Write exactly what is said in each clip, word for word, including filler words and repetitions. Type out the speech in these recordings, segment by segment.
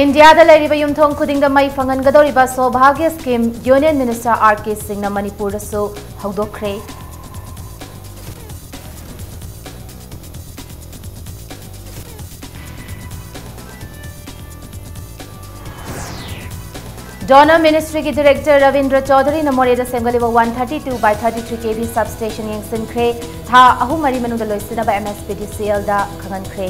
ꯏꯟꯗꯤꯌꯥꯗ ꯂꯩꯔꯤꯕ ꯌꯨꯝꯊꯣꯡ ꯈꯨꯗꯤꯡꯗ ꯃꯩ ꯐꯪꯍꯟꯒꯗꯧꯔꯤꯕ ꯁꯣꯚꯥꯒ꯭ꯌ ꯁ꯭ꯀꯤꯝ ꯌꯨꯅꯤꯌꯟ ꯃꯤꯅꯤꯁꯇꯔ ꯑꯥꯔ ꯀꯦ ꯁꯤꯡꯅ ꯃꯅꯤꯄꯨꯔꯗꯁꯨ ꯍꯧꯗꯣꯛꯈ꯭ꯔꯦ꯫ ꯗꯣꯅꯔ ꯃꯤꯅꯤꯁꯇ꯭ꯔꯤꯒꯤ ꯗꯤꯔꯦꯛꯇꯔ ꯔꯕꯤꯟꯗ꯭ꯔ ꯆꯧꯙꯔꯤꯅ ꯃꯣꯔꯦꯗ ꯁꯦꯝꯒꯠꯂꯤꯕ one thirty two by thirty three K V substation ꯌꯦꯡꯁꯤꯟꯈ꯭ꯔꯦ꯫ ꯊꯥ ꯑꯍꯨꯝ ꯃꯔꯤ ꯃꯅꯨꯡꯗ ꯂꯣꯏꯁꯤꯟꯅꯕ M S P D C L ꯗ ꯈꯪꯍꯟꯈ꯭ꯔꯦ꯫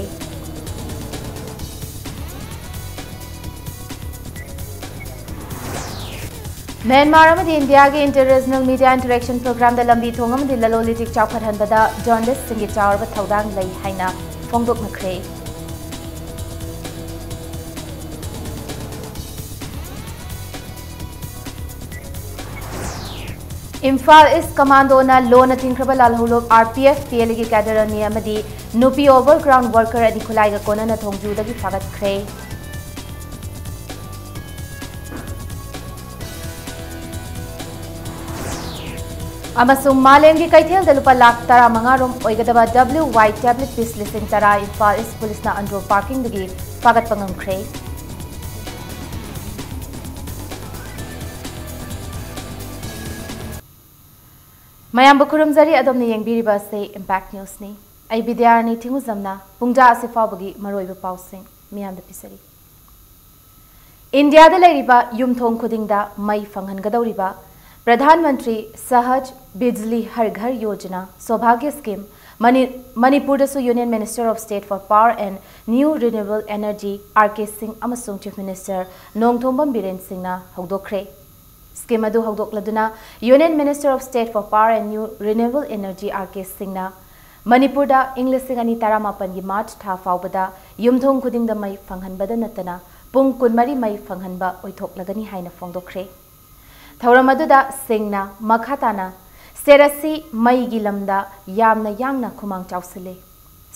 ꯃ꯭ꯌꯥꯟꯃꯥꯔ ꯑꯃꯗꯤ ꯏꯟꯗꯤꯌꯥꯒꯤ Inter-Regional Media Interaction Programꯗ ꯂꯝꯕꯤ ꯊꯣꯡ ꯑꯃꯗꯤ ꯂꯂꯣꯟ ꯏꯇꯤꯛ ꯆꯥꯎꯈꯠꯍꯟꯕꯗ ꯖꯔꯅꯦꯂꯤꯁꯁꯤꯡꯒꯤ ꯆꯥꯎꯔꯕ ꯊꯧꯗꯥꯡ ꯂꯩ ꯍꯥꯏꯅ ꯐꯣꯡꯗꯣꯛꯅꯈ꯭ꯔꯦ꯫ ꯏꯝꯐꯥꯜ ꯏꯁ ꯀꯃꯥꯟꯗꯣꯅ ꯂꯣꯟꯅ ꯊꯤꯡꯈ꯭ꯔꯕ ꯂꯥꯜꯍꯧꯂꯨꯞ R P F P L Aꯒꯤ cadre ꯑꯅꯤ ꯑꯃꯗꯤ ꯅꯨꯄꯤ overground worker ꯑꯅꯤ ꯈꯨꯠꯂꯥꯏꯒ ꯀꯣꯟꯅꯅ ꯊꯣꯡꯖꯨꯗꯒꯤ ꯐꯥꯒꯠꯈ꯭ꯔꯦ꯫ ꯑꯃꯁꯨꯡ ꯃꯥꯂꯦꯝꯒꯤ ꯀꯩꯊꯦꯜꯗ ꯂꯨꯄꯥ ꯂꯥꯈ ꯇꯔꯥꯃꯉꯥ ꯔꯣꯝ ꯑꯣꯏꯒꯗꯕ W Y tablet piece ꯂꯤꯁꯤꯡ ꯇꯔꯥ ꯏꯝꯐꯥꯜ ꯏꯁ ꯄꯨꯂꯤꯁꯅ ꯑꯟꯗ꯭ꯔꯣ parkingꯗꯒꯤ ꯐꯥꯒꯠꯄ ꯉꯝꯈ꯭ꯔꯦ꯫ ꯃꯌꯥꯝꯕꯨ ꯈꯨꯔꯨꯝꯖꯔꯤ, ꯑꯗꯣꯝꯅ ꯌꯦꯡꯕꯤꯔꯤꯕ ꯑꯁꯤ Impact Newsꯅꯤ꯫ ꯑꯩ ꯕꯤꯗ꯭ꯌꯥꯔꯥꯅꯤ ꯊꯤꯡꯉꯨꯖꯝꯅ ꯄꯨꯡꯖꯥ ꯑꯁꯤ ꯐꯥꯎꯕꯒꯤ ꯃꯔꯨꯑꯣꯏꯕ ꯄꯥꯎꯁꯤꯡ ꯃꯤꯌꯥꯝꯗ ꯄꯤꯖꯔꯤ꯫ ꯏꯟꯗꯤꯌꯥꯗ ꯂꯩꯔꯤꯕ ꯌꯨꯝꯊꯣꯡ ꯈꯨꯗꯤꯡꯗ ꯃꯩ ꯐꯪꯍꯟꯒꯗꯧꯔꯤꯕ ꯄ꯭ꯔꯙꯥꯟ ꯃꯟꯇ꯭ꯔꯤ ꯁꯍꯖ ꯕꯤꯖꯂꯤ ꯍꯔ ꯘꯔ ꯌꯣꯖꯅꯥ ꯁꯣꯚꯥꯒ꯭ꯌ ꯁ꯭ꯀꯤꯝ ꯃꯅꯤ-, ꯃꯅꯤꯄꯨꯔꯗꯁꯨ Union Minister of State for Power and New Renewable Energy R K ꯁꯤꯡ ꯑꯃꯁꯨꯡ Chief Minister ꯅꯣꯡꯊꯣꯝꯕꯝ ꯕꯤꯔꯦꯟ ꯁꯤꯡꯅ ꯍꯧꯗꯣꯛꯈ꯭ꯔꯦ꯫ ꯁ꯭ꯀꯤꯝ ꯑꯗꯨ ꯍꯧꯗꯣꯛꯂꯗꯨꯅ Union Minister of State for Power and New Renewable Energy R K ꯁꯤꯡꯅ ꯃꯅꯤꯄꯨꯔꯗ ꯏꯪ ꯂꯤꯁꯤꯡ ꯑꯅꯤ ꯇꯔꯥꯃꯥꯄꯟꯒꯤ ꯃꯥꯔꯆ ꯊꯥ ꯐꯥꯎꯕꯗ ꯌꯨꯝꯊꯣꯡ ꯈꯨꯗꯤꯡꯗ ꯃꯩ ꯐꯪꯍꯟꯕꯗ ꯅꯠꯇꯅ ꯄꯨꯡ ꯀꯨꯟꯃꯔꯤ ꯃꯩ ꯐꯪꯍꯟꯕ ꯑꯣꯏꯊꯣꯛꯂꯒꯅꯤ ꯍꯥꯏꯅ ꯐꯣꯡꯗꯣꯛꯈ꯭ꯔꯦ꯫ ꯊꯧꯔꯝ ꯑꯗꯨꯗ ꯁꯤꯡꯅ ꯃꯈꯥ ꯇꯥꯅ state ꯑꯁꯤ ꯃꯩꯒꯤ ꯂꯝꯗ ꯌꯥꯝꯅ ꯌꯥꯡꯅ ꯈꯨꯃꯥꯡ ꯆꯥꯎꯁꯤꯜꯂꯤ꯫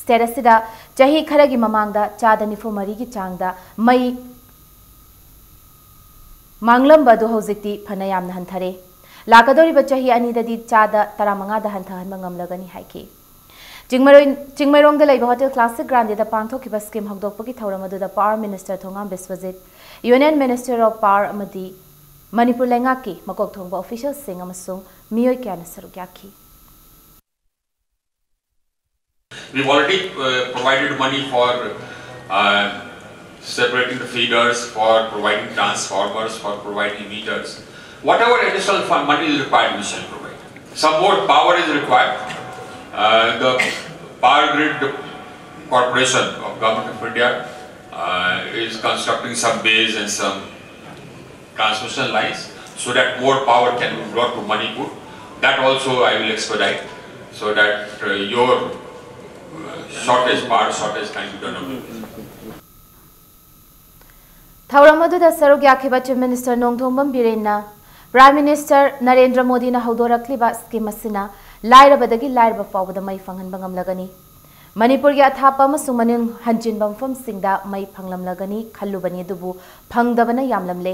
State ꯑꯁꯤꯗ ꯆꯍꯤ ꯈꯔꯒꯤ ꯃꯃꯥꯡꯗ ꯆꯥꯗ ꯅꯤꯐꯨ ꯃꯔꯤꯒꯤ ꯆꯥꯡꯗ ꯃꯩ ꯃꯥꯡꯂꯝꯕ ꯑꯗꯨ ꯍꯧꯖꯤꯛꯇꯤ ꯐꯅ ꯌꯥꯝꯅ ꯍꯟꯊꯔꯦ꯫ ꯂꯥꯛꯀꯗꯧꯔꯤꯕ ꯆꯍꯤ ꯑꯅꯤꯗꯗꯤ ꯆꯥꯗ ꯇꯔꯥꯃꯉꯥꯗ ꯍꯟꯊꯍꯟꯕ ꯉꯝꯂꯒꯅꯤ ꯍꯥꯏꯈꯤ꯫ ꯆꯤꯡꯃꯩꯔꯣꯏ-, ꯆꯤꯡꯃꯩꯔꯣꯡꯗ ꯂꯩꯕ ꯍꯣꯇꯦꯜ ꯀ꯭ꯂꯥꯁꯤꯛ ꯒ꯭ꯔꯥꯟꯗꯤꯗ ꯄꯥꯡꯊꯣꯛꯈꯤꯕ ꯁ꯭ꯀꯤꯝ ꯍꯧꯗꯣꯛꯄꯒꯤ ꯊꯧꯔꯝ ꯑꯗꯨꯗ power minister Thongam Biswajit, union minister of power ꯑꯃꯗꯤ ꯃꯅꯤꯄꯨꯔ ꯂꯩꯉꯥꯛꯀꯤ ꯃꯀꯣꯛ ꯊꯣꯡꯕ ꯑꯣꯐꯤꯁꯤꯌꯦꯜꯁꯤꯡ ꯑꯃꯁꯨꯡ ꯃꯤꯑꯣꯏ ꯀꯌꯥꯅ ꯁꯔꯨꯛ ꯌꯥꯈꯤ꯫ We've already uh, provided money for uh, separating the feeders, for providing transformers, for providing meters. Whatever additional fund money is required, we shall provide. Some more power is required. Uh, the Power Grid Corporation of Government of India uh, is constructing some bays and some transmission lines so that more power can be brought to Manipur. That also I will expedite so that uh, your uh, shortage, power shortage can be done away with. ꯊꯧꯔꯝ ꯑꯗꯨꯗ ꯁꯔꯨꯛ ꯌꯥꯈꯤꯕ chief minister Nongthombam ꯕꯤꯔꯦꯟꯅ prime minister Narendra ꯃꯣꯗꯤꯅ ꯍꯧꯗꯣꯔꯛꯂꯤꯕ scheme ꯑꯁꯤꯅ ꯂꯥꯏꯔꯕꯗꯒꯤ ꯂꯥꯏꯔꯕ ꯐꯥꯎꯕꯗ ꯃꯩ ꯐꯪꯍꯟꯕ ꯉꯝꯂꯒꯅꯤ꯫ ꯃꯅꯤꯄꯨꯔꯒꯤ ꯑꯊꯥꯞꯄ ꯑꯃꯁꯨꯡ ꯃꯅꯨꯡ ꯍꯟꯖꯤꯟꯕ ꯃꯐꯝꯁꯤꯡꯗ ꯃꯩ ꯐꯪꯂꯝꯂꯒꯅꯤ ꯈꯜꯂꯨꯕꯅꯤ, ꯑꯗꯨꯕꯨ ꯐꯪꯗꯕꯅ ꯌꯥꯝꯂꯝꯂꯦ꯫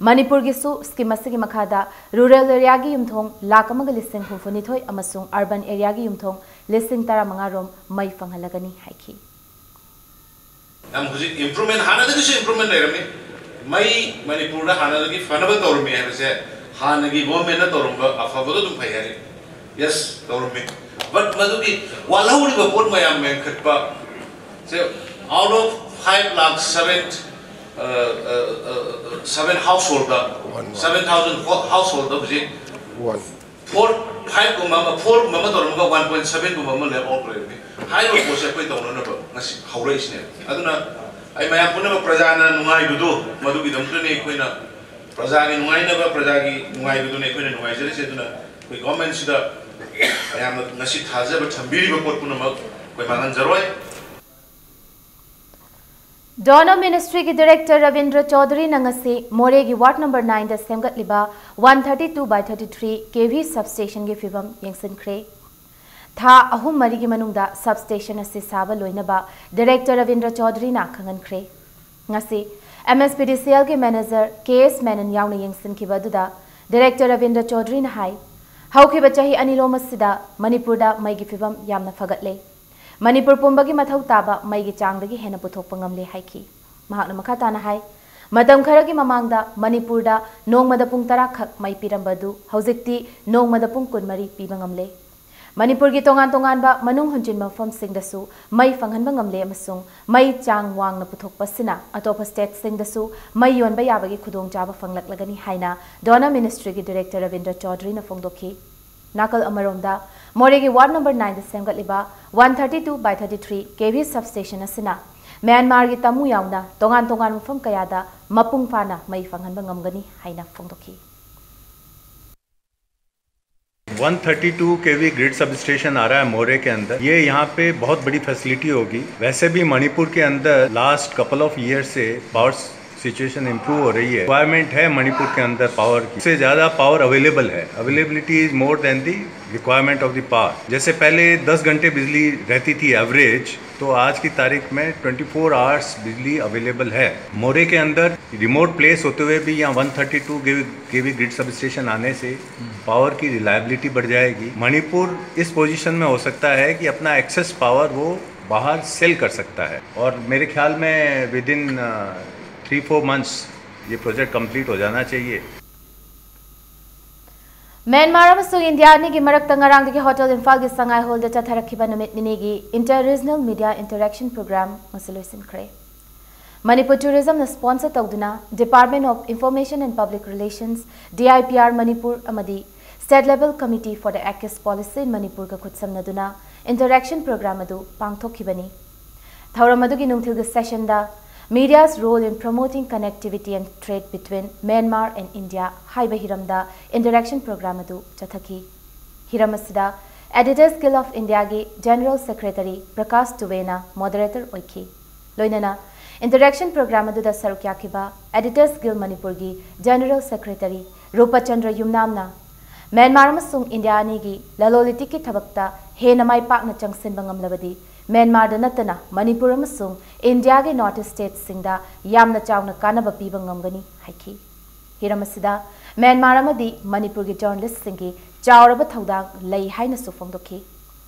ꯃꯅꯤꯄꯨꯔꯒꯤꯁꯨ ꯁ꯭ꯀꯤꯝ ꯑꯁꯤꯒꯤ ꯃꯈꯥꯗ ꯔꯨꯔꯦꯜ ꯑꯦꯔꯤꯌꯥꯒꯤ ꯌꯨꯝꯊꯣꯡ ꯂꯥꯈ ꯑꯃꯒ ꯂꯤꯁꯤꯡ ꯍꯨꯝꯐꯨꯅꯤꯊꯣꯏ ꯑꯃꯁꯨꯡ ꯑꯔꯕꯟ ꯑꯦꯔꯤꯌꯥꯒꯤ ꯌꯨꯝꯊꯣꯡ ꯂꯤꯁꯤꯡ ꯇꯔꯥꯃꯉꯥ ꯔꯣꯝ ꯃꯩ ꯐꯪꯍꯜꯂꯒꯅꯤ ꯍꯥꯏꯈꯤ꯫ ꯌꯥꯝ ꯍꯧꯖꯤꯛ improvement, ꯍꯥꯟꯅꯗꯒꯤꯁꯨ improvement ꯂꯩꯔꯝꯃꯤ꯫ ꯃꯩ ꯃꯅꯤꯄꯨꯔꯗ ꯍꯥꯟꯅꯗꯒꯤ ꯐꯅꯕ ꯇꯧꯔꯝꯃꯤ ꯍꯥꯏꯕꯁꯦ ꯍꯥꯟꯅꯒꯤ government ꯅ ꯇꯧꯔꯝꯕ ꯑꯐꯕꯗꯣ ꯑꯗꯨꯝ ꯐꯩ ꯍꯥꯏꯔꯤ꯫ Yes, ꯇꯧꯔꯝꯃꯤ꯫ But ꯃꯗꯨꯒꯤ ꯋꯥꯠꯍꯧꯔꯤꯕ ꯄꯣꯠ ꯃꯌꯥꯝ ꯃꯦꯟꯈꯠꯄ ꯁꯦ, out of five lakh seven, uh, uh, uh, seven household the, seven thousand household ꯗ ꯍꯧꯖꯤꯛ One. four, five ꯒꯨꯝꯕ ꯑꯃ, four ꯒꯨꯝꯕ ꯑꯃ ꯇꯧꯔꯝꯃꯒ one point seven ꯒꯨꯝꯕ ꯑꯃ left out ꯂꯩꯔꯝꯃꯤ꯫ ꯍꯥꯏꯔꯤꯕ ꯄꯣꯠꯁꯦ ꯑꯩꯈꯣꯏ ꯇꯧꯅꯅꯕ ꯉꯁꯤ ꯍꯧꯔꯛꯏꯁꯤꯅꯦ꯫ ꯑꯗꯨꯅ ꯑꯩ ꯃꯌꯥꯝ ꯄꯨꯝꯅꯃꯛ ꯄ꯭ꯔꯖꯥꯅ ꯅꯨꯡꯉꯥꯏꯕꯗꯣ ꯃꯗꯨꯒꯤꯗꯃꯛꯇꯅꯤ ꯑꯩꯈꯣꯏꯅ ꯄ꯭ꯔꯖꯥꯒꯤ ꯅꯨꯡꯉꯥꯏꯅꯕ, ꯄ꯭ꯔꯖꯥꯒꯤ ꯅꯨꯡꯉꯥꯏꯕꯗꯨꯅꯤ ꯑꯩꯈꯣꯏꯅ ꯅꯨꯡꯉꯥꯏꯖꯔꯤꯁꯦ꯫ ꯑꯗꯨꯅ ꯑꯩꯈꯣꯏ government ꯁꯤꯗ ꯃꯌꯥꯝꯅ ꯉꯁꯤ ꯊꯥꯖꯕ ꯊꯝꯕꯤꯔꯤꯕ ꯄꯣꯠ ꯄꯨꯝꯅꯃꯛ ꯑꯩꯈꯣꯏ ꯃꯥꯡꯍꯟꯖꯔꯣꯏ꯫ ꯗꯣꯅꯣ ꯃꯤꯅꯤꯁꯇ꯭ꯔꯤꯒꯤ ꯗꯤꯔꯦꯛꯇꯔ ꯔꯕꯤꯟꯗ꯭ꯔ ꯆꯧꯙꯔꯤꯅ ꯉꯁꯤ ꯃꯣꯔꯦꯒꯤ ꯋꯥꯔꯗ ꯅꯝꯕꯔ ꯅꯥꯏꯟꯗ ꯁꯦꯝꯒꯠꯂꯤꯕ one thirty two by thirty three KV substation ꯒꯤ ꯐꯤꯚꯝ ꯌꯦꯡꯁꯤꯟꯈ꯭ꯔꯦ꯫ ꯊꯥ ꯑꯍꯨꯝ ꯃꯔꯤꯒꯤ ꯃꯅꯨꯡꯗ substation ꯑꯁꯤ ꯁꯥꯕ ꯂꯣꯏꯅꯕ ꯗꯤꯔꯦꯛꯇꯔ ꯔꯕꯤꯟꯗ꯭ꯔ ꯆꯧꯙꯔꯤꯅ ꯈꯪꯍꯟꯈ꯭ꯔꯦ꯫ ꯉꯁꯤ MSPDCL ꯒꯤ manager KS ꯃꯦꯅꯟ ꯌꯥꯎꯅ ꯌꯦꯡꯁꯤꯟꯈꯤꯕ ꯑꯗꯨꯗ ꯗꯤꯔꯦꯛꯇꯔ ꯔꯕꯤꯟꯗ꯭ꯔ ꯆꯧꯙꯔꯤꯅ ꯍꯥꯏ, ꯍꯧꯈꯤꯕ ꯆꯍꯤ ꯑꯅꯤꯔꯣꯝ ꯑꯁꯤꯗ ꯃꯅꯤꯄꯨꯔꯗ ꯃꯩꯒꯤ ꯐꯤꯕꯝ ꯌꯥꯝꯅ ꯐꯒꯠꯂꯦ꯫ ꯃꯅꯤꯄꯨꯔ ꯄꯨꯝꯕꯒꯤ ꯃꯊꯧ ꯇꯥꯕ ꯃꯩꯒꯤ ꯆꯥꯡꯗꯒꯤ ꯍꯦꯟꯅ ꯄꯨꯊꯣꯛꯄ ꯉꯝꯂꯦ ꯍꯥꯏꯈꯤ꯫ ꯃꯍꯥꯛꯅ ꯃꯈꯥ ꯇꯥꯅ ꯍꯥꯏ, ꯃꯇꯝ ꯈꯔꯒꯤ ꯃꯃꯥꯡꯗ ꯃꯅꯤꯄꯨꯔꯗ ꯅꯣꯡꯃꯗ ꯄꯨꯡ ꯇꯔꯥ ꯈꯛ ꯃꯩ ꯄꯤꯔꯝꯕ ꯑꯗꯨ ꯍꯧꯖꯤꯛꯇꯤ ꯅꯣꯡꯃꯗ ꯄꯨꯡ ꯀꯨꯟꯃꯔꯤ ꯄꯤꯕ ꯉꯝꯂꯦ꯫ ꯃꯅꯤꯄꯨꯔꯒꯤ ꯇꯣꯉꯥꯟ ꯇꯣꯉꯥꯟꯕ ꯃꯅꯨꯡ ꯍꯨꯟꯖꯤꯟꯕ ꯃꯐꯝꯁꯤꯡꯗꯁꯨ ꯃꯩ ꯐꯪꯍꯟꯕ ꯉꯝꯂꯦ ꯑꯃꯁꯨꯡ ꯃꯩ ꯆꯥꯡ ꯋꯥꯡꯅ ꯄꯨꯊꯣꯛꯄꯁꯤꯅ ꯑꯇꯣꯞꯄ ꯁ꯭ꯇꯦꯠꯁꯤꯡꯗꯁꯨ ꯃꯩ ꯌꯣꯟꯕ ꯌꯥꯕꯒꯤ ꯈꯨꯗꯣꯡꯆꯥꯕ ꯐꯪꯂꯛꯂꯒꯅꯤ ꯍꯥꯏꯅ ꯗꯣꯅꯥ ꯃꯤꯅꯤꯁꯇ꯭ꯔꯤꯒꯤ ꯗꯤꯔꯦꯛꯇꯔ ꯔꯕꯤꯟꯗ꯭ꯔ ꯆꯧꯙꯔꯤꯅ ꯐꯣꯡꯗꯣꯛꯈꯤ꯫ ꯅꯥꯀꯜ ꯑꯃꯔꯣꯝꯗ, ꯃꯣꯔꯦꯒꯤ ꯋꯥꯔꯗ ꯅꯝꯕꯔ ꯅꯥꯏꯟꯗ ꯁꯦꯝꯒꯠꯂꯤꯕ one thirty two by thirty three KV substation ꯑꯁꯤꯅ ꯃ꯭ꯌꯥꯟꯃꯥꯔꯒꯤ ꯇꯥꯃꯨ ꯌꯥꯎꯅ ꯇꯣꯉꯥꯟ ꯇꯣꯉꯥꯟꯕ ꯃꯐꯝ ꯀꯌꯥꯗ ꯃꯄꯨꯡ ꯐꯥꯅ ꯃꯩ ꯐꯪꯍꯟꯕ ꯉꯝꯒꯅꯤ ꯍꯥꯏꯅ ꯐꯣꯡꯗꯣꯛꯈꯤ꯫ वन थर्टी टू केवी ग्रिड सबस्टेशन आ रहा है मोरे के अंदर। ये यहाँ पे बहुत बड़ी फैसिलिटी होगी। वैसे भी मणिपुर के अंदर लास्ट कपल ऑफ ईयर से पावर सिचुएशन इम्प्रूव हो रही है। रिक्वायरमेंट है मणिपुर के अंदर पावर की, इससे ज़्यादा पावर अवेलेबल है। Availability is more than the requirement of the power। जैसे पहले दस घंटे बिजली रहती थी एवरेज, तो आज की तारीख में ट्वेंटी फोर आवर्स बिजली अवेलेबल है। मोरे के अंदर रिमोट प्लेस होते हुए भी यहाँ वन थर्टी टू केवी ग्रिड सबस्टेशन आने से पावर की रिलायबिलिटी बढ़ जाएगी। मणिपुर इस पोजीशन में हो सकता है कि अपना एक्सेस पावर वो बाहर सेल कर सकता है, और मेरे ख्याल में with in three four months ये प्रोजेक्ट कंप्लीट हो जाना चाहिए। ꯃ꯭ꯌꯥꯟꯃꯥꯔ ꯑꯃꯁꯨꯡ ꯏꯟꯗꯤꯌꯥ ꯑꯅꯤꯒꯤ ꯃꯔꯛꯇ ꯉꯔꯥꯡꯗꯒꯤ ꯍꯣꯇꯦꯜ ꯏꯝꯐꯥꯜꯒꯤ ꯁꯉꯥꯏ ꯍꯣꯜꯗ ꯆꯠꯊꯔꯛꯈꯤꯕ ꯅꯨꯃꯤꯠ ꯅꯤꯅꯤꯒꯤ Inter Regional Media Interaction Program ꯉꯁꯤ ꯂꯣꯏꯁꯤꯟꯈ꯭ꯔꯦ꯫ ꯃꯅꯤꯄꯨꯔ ꯇꯨꯔꯤꯖꯝꯅ ꯁ꯭ꯄꯣꯟꯁꯔ ꯇꯧꯗꯨꯅ Department of Information and Public Relations, DIPR, Manipur ꯑꯃꯗꯤ State Level Committee for the ACIS Policy in ꯃꯅꯤꯄꯨꯔꯒ ꯈꯨꯠꯁꯝꯅꯗꯨꯅ ꯏꯟꯇꯔꯦꯛꯁꯟ ꯄ꯭ꯔꯣꯒ꯭ꯔꯥꯝ ꯑꯗꯨ ꯄꯥꯡꯊꯣꯛꯈꯤꯕꯅꯤ꯫ ꯊꯧꯔꯝ ꯑꯗꯨꯒꯤ ꯅꯨꯡꯊꯤꯜꯒꯤ ꯁꯦꯁꯟꯗ Media's Role in Promoting Connectivity and Trade Between Myanmar and India ꯍꯥꯏꯕ ꯍꯤꯔꯝꯗ ꯏꯟꯇꯔꯦꯛꯁꯟ ꯄ꯭ꯔꯣꯒ꯭ꯔꯥꯝ ꯑꯗꯨ ꯆꯠꯊꯈꯤ꯫ ꯍꯤꯔꯝ ꯑꯁꯤꯗ Editors Guild of Indiaꯒꯤ ꯖꯦꯅꯔꯦꯜ ꯁꯦꯀ꯭ꯔꯦꯇꯔꯤ ꯄ꯭ꯔꯀꯥꯁ ꯇꯨꯕꯦꯅ ꯃꯣꯗꯔꯦꯇꯔ ꯑꯣꯏꯈꯤ꯫ ꯂꯣꯏꯅꯅ ꯏꯟꯇꯔꯦꯛꯁꯟ ꯄ꯭ꯔꯣꯒ꯭ꯔꯥꯝ ꯑꯗꯨꯗ ꯁꯔꯨꯛ ꯌꯥꯈꯤꯕ Editors Guild ꯃꯅꯤꯄꯨꯔꯒꯤ ꯖꯦꯅꯔꯦꯜ ꯁꯦꯀ꯭ꯔꯦꯇꯔꯤ ꯔꯨꯄꯆꯟꯗ꯭ꯔ ꯌꯨꯝꯅꯥꯝꯅ ꯃ꯭ꯌꯥꯟꯃꯥꯔ ꯑꯃꯁꯨꯡ ꯏꯟꯗꯤꯌꯥ ꯑꯅꯤꯒꯤ ꯂꯂꯣꯟ ꯏꯇꯤꯛꯀꯤ ꯊꯕꯛꯇ ꯍꯦꯟꯅ ꯃꯥꯏ ꯄꯥꯛꯅ ꯆꯪꯁꯤꯟꯕ ꯉꯝꯂꯕꯗꯤ ꯃ꯭ꯌꯥꯟꯃꯥꯔꯗ ꯅꯠꯇꯅ ꯃꯅꯤꯄꯨꯔ ꯑꯃꯁꯨꯡ ꯏꯟꯗꯤꯌꯥꯒꯤ ꯅꯣꯔꯠ ꯏꯁ ꯁ꯭ꯇꯦꯠꯁꯤꯡꯗ ꯌꯥꯝꯅ ꯆꯥꯎꯅ ꯀꯥꯟꯅꯕ ꯄꯤꯕ ꯉꯝꯒꯅꯤ ꯍꯥꯏꯈꯤ꯫ ꯍꯤꯔꯝ ꯑꯁꯤꯗ ꯃ꯭ꯌꯥꯟꯃꯥꯔ ꯑꯃꯗꯤ ꯃꯅꯤꯄꯨꯔꯒꯤ ꯖꯔꯅꯦꯂꯤꯁꯁꯤꯡꯒꯤ ꯆꯥꯎꯔꯕ ꯊꯧꯗꯥꯡ ꯂꯩ ꯍꯥꯏꯅꯁꯨ ꯐꯣꯡꯗꯣꯛꯈꯤ꯫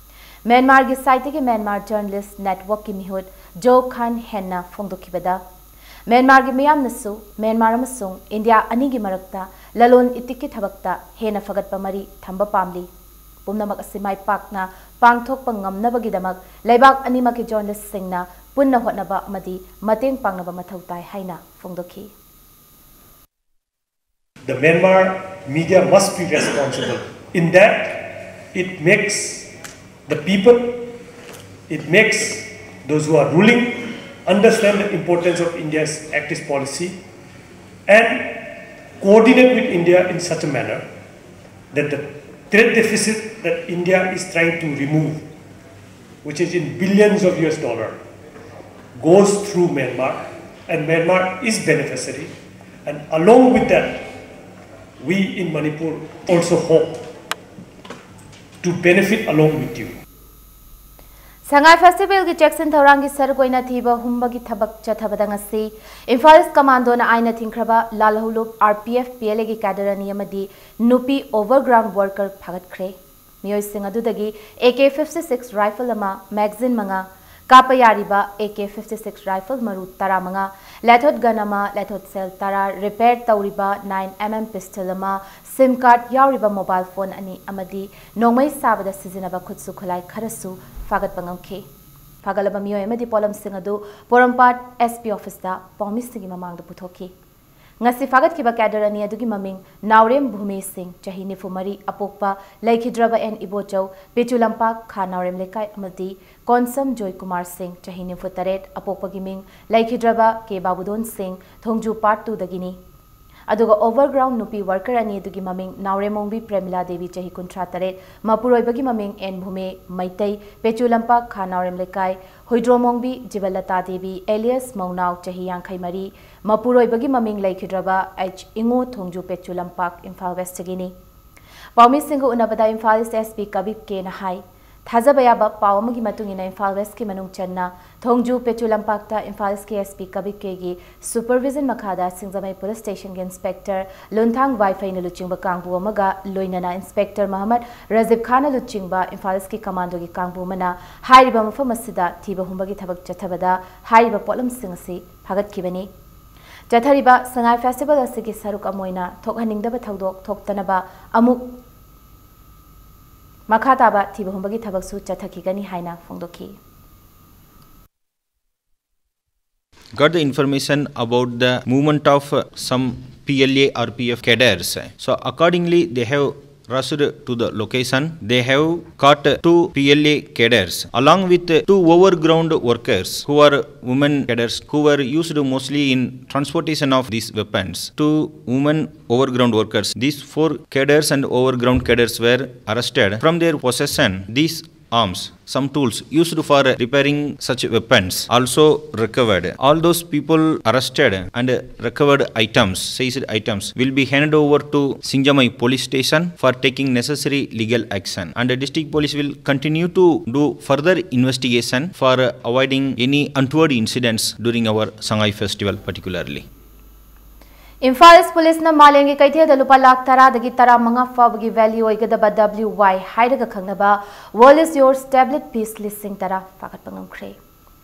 ꯃ꯭ꯌꯥꯟꯃꯥꯔꯒꯤ ꯁꯥꯏꯠꯇꯒꯤ ꯃ꯭ꯌꯥꯟꯃꯥꯔ ꯖꯔꯅꯦꯂꯤꯁ ꯅꯦꯠꯋꯔꯛꯀꯤ ꯃꯤꯍꯨꯠ ꯖꯣ ꯈꯥꯟ ꯍꯦꯟꯅ ꯐꯣꯡꯗꯣꯛꯈꯤꯕꯗ, ꯃ꯭ꯌꯥꯟꯃꯥꯔꯒꯤ ꯃꯤꯌꯥꯝꯅꯁꯨ ꯃ꯭ꯌꯥꯟꯃꯥꯔ ꯑꯃꯁꯨꯡ ꯏꯟꯗꯤꯌꯥ ꯑꯅꯤꯒꯤ ꯃꯔꯛꯇ ꯂꯂꯣꯟ ꯏꯇꯤꯛꯀꯤ ꯊꯕꯛꯇ ꯍꯦꯟꯅ ꯐꯒꯠꯄ ꯃꯔꯤ ꯊꯝꯕ ꯄꯥꯝꯂꯤ꯫ ꯄꯨꯝꯅꯃꯛ ꯑꯁꯤ ꯃꯥꯏ ꯄꯥꯛꯅ ꯄꯥꯡꯊꯣꯛꯄ ꯉꯝꯅꯕꯒꯤꯗꯃꯛ ꯂꯩꯕꯥꯛ ꯑꯅꯤꯃꯛꯀꯤ ꯖꯔꯅꯦꯂꯤꯁꯁꯤꯡꯅ ꯄꯨꯟꯅ ꯍꯣꯠꯅꯕ ꯑꯃꯗꯤ ꯃꯇꯦꯡ ꯄꯥꯡꯅꯕ ꯃꯊꯧ ꯇꯥꯏ ꯍꯥꯏꯅ ꯐꯣꯡꯗꯣꯛꯈꯤ꯫ The Myanmar media must be responsible in that it makes the people, it makes those who are ruling understand the importance of India's Act East policy and coordinate with India in such a manner that the trade deficit that India is trying to remove, which is in billions of U S dollar, goes through Myanmar, and Myanmar is beneficiary. And along with that, we in Manipur also hope to benefit along with you. ꯁꯉꯥꯏ ꯐꯦꯁꯇꯤꯚꯦꯜꯒꯤ ꯆꯦꯛꯁꯤꯟ ꯊꯧꯔꯥꯡꯒꯤ ꯁꯔꯨꯛ ꯑꯣꯏꯅ ꯊꯤꯕ ꯍꯨꯝꯕꯒꯤ ꯊꯕꯛ ꯆꯠꯊꯕꯗ ꯉꯁꯤ Imphal east ꯀꯃꯥꯟꯗꯣꯅ ꯑꯥꯏꯟꯅ ꯊꯤꯡꯈ꯭ꯔꯕ ꯂꯥꯜꯍꯧꯂꯨꯞ R P F P L Aꯒꯤ ꯀꯦꯗꯔ ꯑꯅꯤ ꯑꯃꯗꯤ ꯅꯨꯄꯤ ꯑꯣꯚꯔꯒ꯭ꯔꯥꯎꯟ ꯋꯔꯀꯔ ꯐꯥꯒꯠꯈ꯭ꯔꯦ꯫ ꯃꯤꯑꯣꯏꯁꯤꯡ ꯑꯗꯨꯗꯒꯤ A K fifty six rifle ꯑꯃ, magazine ꯃꯉꯥ, ꯀꯥꯞꯄ ꯌꯥꯔꯤꯕ A K fifty six rifle ꯃꯔꯨ ꯇꯔꯥꯃꯉꯥ, ꯂꯦꯊꯣꯠ ꯒꯟ ꯑꯃ, ꯂꯦꯊꯣꯠ ꯁꯦꯜ ꯇꯔꯥ, ꯔꯤꯄꯦꯌꯔ ꯇꯧꯔꯤꯕ nine M M pistol ꯑꯃ, ꯁꯤꯝ ꯀꯥꯔꯗ ꯌꯥꯎꯔꯤꯕ ꯃꯣꯕꯥꯏꯜ ꯐꯣꯟ ꯑꯅꯤ ꯑꯃꯗꯤ ꯅꯣꯡꯃꯩ ꯁꯥꯕꯗ ꯁꯤꯖꯤꯟꯅꯕ ꯈꯨꯠꯁꯨ ꯈꯨꯠꯂꯥꯏ ꯈꯔꯁꯨ ꯐꯥꯒꯠꯄ ꯉꯝꯈꯤ꯫ ꯐꯥꯒꯠꯂꯕ ꯃꯤꯑꯣꯏ ꯑꯃꯗꯤ ꯄꯣꯠꯂꯝꯁꯤꯡ ꯑꯗꯨ ꯄꯣꯔꯣꯝꯄꯥꯠ S P officeꯇ ꯄꯥꯎꯃꯤꯁꯤꯡꯒꯤ ꯃꯃꯥꯡꯗ ꯄꯨꯊꯣꯛꯈꯤ꯫ ꯉꯁꯤ ꯐꯥꯒꯠꯈꯤꯕ ꯀꯦꯗꯔ ꯑꯅꯤ ꯑꯗꯨꯒꯤ ꯃꯃꯤꯡ ꯅꯥꯎꯔꯦꯝ ꯚꯨꯃꯤ ꯁꯤꯡ, ꯆꯍꯤ ꯅꯤꯐꯨ ꯃꯔꯤ, ꯑꯄꯣꯛꯄ ꯂꯩꯈꯤꯗ꯭ꯔꯕ ꯑꯦꯟ ꯏꯕꯣꯆꯧ, ꯄꯦꯆꯨ ꯂꯝꯄꯥꯛ, ꯈꯥ ꯅꯥꯎꯔꯦꯝ ꯂꯩꯀꯥꯏ, ꯑꯃꯗꯤ ꯀꯣꯟꯁꯝ ꯖꯣꯏꯀꯨꯃꯥꯔ ꯁꯤꯡ, ꯆꯍꯤ ꯅꯤꯐꯨ ꯇꯔꯦꯠ, ꯑꯄꯣꯛꯄꯒꯤ ꯃꯤꯡ ꯂꯩꯈꯤꯗ꯭ꯔꯕ ꯀꯦ ꯕꯥꯕꯨꯗꯣꯟ ꯁꯤꯡ, ꯊꯣꯡꯖꯨ Part twoꯗꯒꯤꯅꯤ꯫ ꯑꯗꯨꯒ ꯑꯣꯚꯔꯒ꯭ꯔꯥꯎꯟ ꯅꯨꯄꯤ ꯋꯔꯀꯔ ꯑꯅꯤ ꯑꯗꯨꯒꯤ ꯃꯃꯤꯡ ꯅꯥꯎꯔꯦꯝꯃꯣꯡꯕꯤ ꯄ꯭ꯔꯦꯃꯤꯂꯥ ꯗꯦꯕꯤ, ꯆꯍꯤ ꯀꯨꯟꯊ꯭ꯔꯥ ꯇꯔꯦꯠ, ꯃꯄꯨꯔꯣꯏꯕꯒꯤ ꯃꯃꯤꯡ ꯑꯦꯟ ꯚꯨꯃꯦ ꯃꯩꯇꯩ, ꯄꯦꯆꯨ ꯂꯝꯄꯥꯛ, ꯈꯥ ꯅꯥꯎꯔꯦꯝ ꯂꯩꯀꯥꯏ, ꯍꯨꯏꯗ꯭ꯔꯣꯃꯣꯡꯕꯤ ꯖꯤꯕꯂꯇꯥ ꯗꯦꯕꯤ alias ꯃꯧꯅꯥꯎ, ꯆꯍꯤ ꯌꯥꯡꯈꯩ ꯃꯔꯤ, ꯃꯄꯨꯔꯣꯏꯕꯒꯤ ꯃꯃꯤꯡ ꯂꯩꯈꯤꯗ꯭ꯔꯕ ꯑꯩꯆ ꯏꯉꯣ, ꯊꯣꯡꯖꯨ ꯄꯦꯆꯨ ꯂꯝꯄꯥꯛ, ꯏꯝꯐꯥꯜ ꯋꯦꯁꯇꯒꯤꯅꯤ꯫ ꯄꯥꯎꯃꯤꯁꯤꯡꯒ ꯎꯅꯕꯗ ꯏꯝꯐꯥꯜ ꯏꯁ S P ꯀꯕꯤꯞ ꯀꯦꯅ ꯍꯥꯏ, ꯊꯥꯖꯕ ꯌꯥꯕ ꯄꯥꯎ ꯑꯃꯒꯤ ꯃꯇꯨꯡ ꯏꯟꯅ ꯏꯝꯐꯥꯜ ꯋꯦꯁꯀꯤ ꯃꯅꯨꯡ ꯆꯟꯅ ꯊꯣꯡꯖꯨ ꯄꯦꯇꯨ ꯂꯝꯄꯥꯛꯇ ꯏꯝꯐꯥꯜ ꯏꯁꯀꯤ S P ꯀꯕꯤꯛꯀꯦꯒꯤ supervision ꯃꯈꯥꯗ ꯁꯤꯡꯖꯃꯩ police stationꯒꯤ inspector ꯂꯨꯟꯊꯥꯡ ꯋꯥꯏꯐꯩꯅ ꯂꯨꯆꯤꯡꯕ ꯀꯥꯡꯕꯨ ꯑꯃꯒ ꯂꯣꯏꯅꯅ inspector ꯃꯍꯃꯗ ꯔꯥꯖꯤꯕ ꯈꯥꯟꯅ ꯂꯨꯆꯤꯡꯕ ꯏꯝꯐꯥꯜ ꯏꯁꯀꯤ commando ꯒꯤ ꯀꯥꯡꯕꯨ ꯑꯃꯅ ꯍꯥꯏꯔꯤꯕ ꯃꯐꯝ ꯑꯁꯤꯗ ꯊꯤꯕ ꯍꯨꯝꯕꯒꯤ ꯊꯕꯛ ꯆꯠꯊꯕꯗ ꯍꯥꯏꯔꯤꯕ ꯄꯣꯠꯂꯝꯁꯤꯡ ꯑꯁꯤ ꯐꯥꯒꯠꯈꯤꯕꯅꯤ꯫ ꯆꯠꯊꯔꯤꯕ ꯁꯉꯥꯏ festival ꯑꯁꯤꯒꯤ ꯁꯔꯨꯛ ꯑꯃ ꯑꯣꯏꯅ ꯊꯣꯛꯍꯟꯅꯤꯡꯗꯕ ꯊꯧꯗꯣꯛ ꯊꯣꯛꯇꯅꯕ ꯑꯃꯨꯛ ꯃꯈꯥ ꯇꯥꯕ ꯊꯤꯕ ꯍꯨꯝꯕꯒꯤ ꯊꯕꯛꯁꯨ ꯆꯠꯊꯈꯤꯒꯅꯤ ꯍꯥꯏꯅ ꯐꯣꯡꯗꯣꯛꯈꯤ꯫ Got the information about the movement of uh, some P L A R P F cadres. So accordingly, they have rushed to the location. They have caught two P L A cadres along with two overground workers who are women cadres who were used mostly in transportation of these weapons. Two women overground workers. These four cadres and overground cadres were arrested. From their possession, these arms, some tools used for repairing such weapons also recovered. All those people arrested and recovered items, seized items, will be handed over to Singjamai police station for taking necessary legal action. And the district police will continue to do further investigation for avoiding any untoward incidents during our Sangai festival particularly. Imphal is police ꯅ ꯃꯥꯂꯦꯝꯒꯤ ꯀꯩꯊꯦꯜꯗ ꯂꯨꯄꯥ ꯂꯥꯈ ꯇꯔꯥꯗꯒꯤ ꯇꯔꯥꯃꯉꯥ ꯐꯥꯎꯕꯒꯤ value ꯑꯣꯏꯒꯗꯕ W Y ꯍꯥꯏꯔꯒ ꯈꯪꯅꯕ World is Yours tablet piece ꯂꯤꯁꯤꯡ ꯇꯔꯥ ꯐꯥꯒꯠꯄ ꯉꯝꯈ꯭ꯔꯦ꯫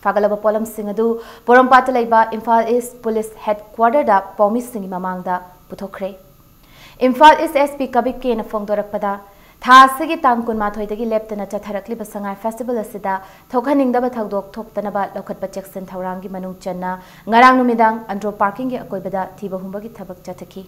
ꯐꯥꯒꯠꯂꯕ ꯄꯣꯠꯂꯝꯁꯤꯡ ꯑꯗꯨ ꯄꯣꯔꯣꯝꯄꯥꯠꯇ ꯂꯩꯕ ꯏꯝꯐꯥꯜ ꯏꯁ police headquarter ꯗ ꯄꯥꯎꯃꯤꯁꯤꯡꯒꯤ ꯃꯃꯥꯡꯗ ꯄꯨꯊꯣꯛꯈ꯭ꯔꯦ꯫ ꯏꯝꯐꯥꯜ ꯏꯁ S P ꯀꯕꯤꯛꯀꯦꯅ ꯐꯣꯡꯗꯣꯔꯛꯄꯗ, ꯊꯥ ꯑꯁꯤꯒꯤ ꯇꯥꯡ ꯀꯨꯟꯃꯥꯊꯣꯏꯗꯒꯤ ꯂꯦꯞꯇꯅ ꯆꯠꯊꯔꯛꯂꯤꯕ ꯁꯉꯥꯏ festival ꯑꯁꯤꯗ ꯊꯣꯛꯍꯟꯅꯤꯡꯗꯕ ꯊꯧꯗꯣꯛ ꯊꯣꯛꯇꯅꯕ ꯂꯧꯈꯠꯄ ꯆꯦꯛꯁꯤꯟ ꯊꯧꯔꯥꯡꯒꯤ ꯃꯅꯨꯡ ꯆꯟꯅ ꯉꯔꯥꯡ ꯅꯨꯃꯤꯗꯥꯡ ꯑꯟꯗ꯭ꯔꯣ parking ꯒꯤ ꯑꯀꯣꯏꯕꯗ ꯊꯤꯕ ꯍꯨꯝꯕꯒꯤ ꯊꯕꯛ ꯆꯠꯊꯈꯤ꯫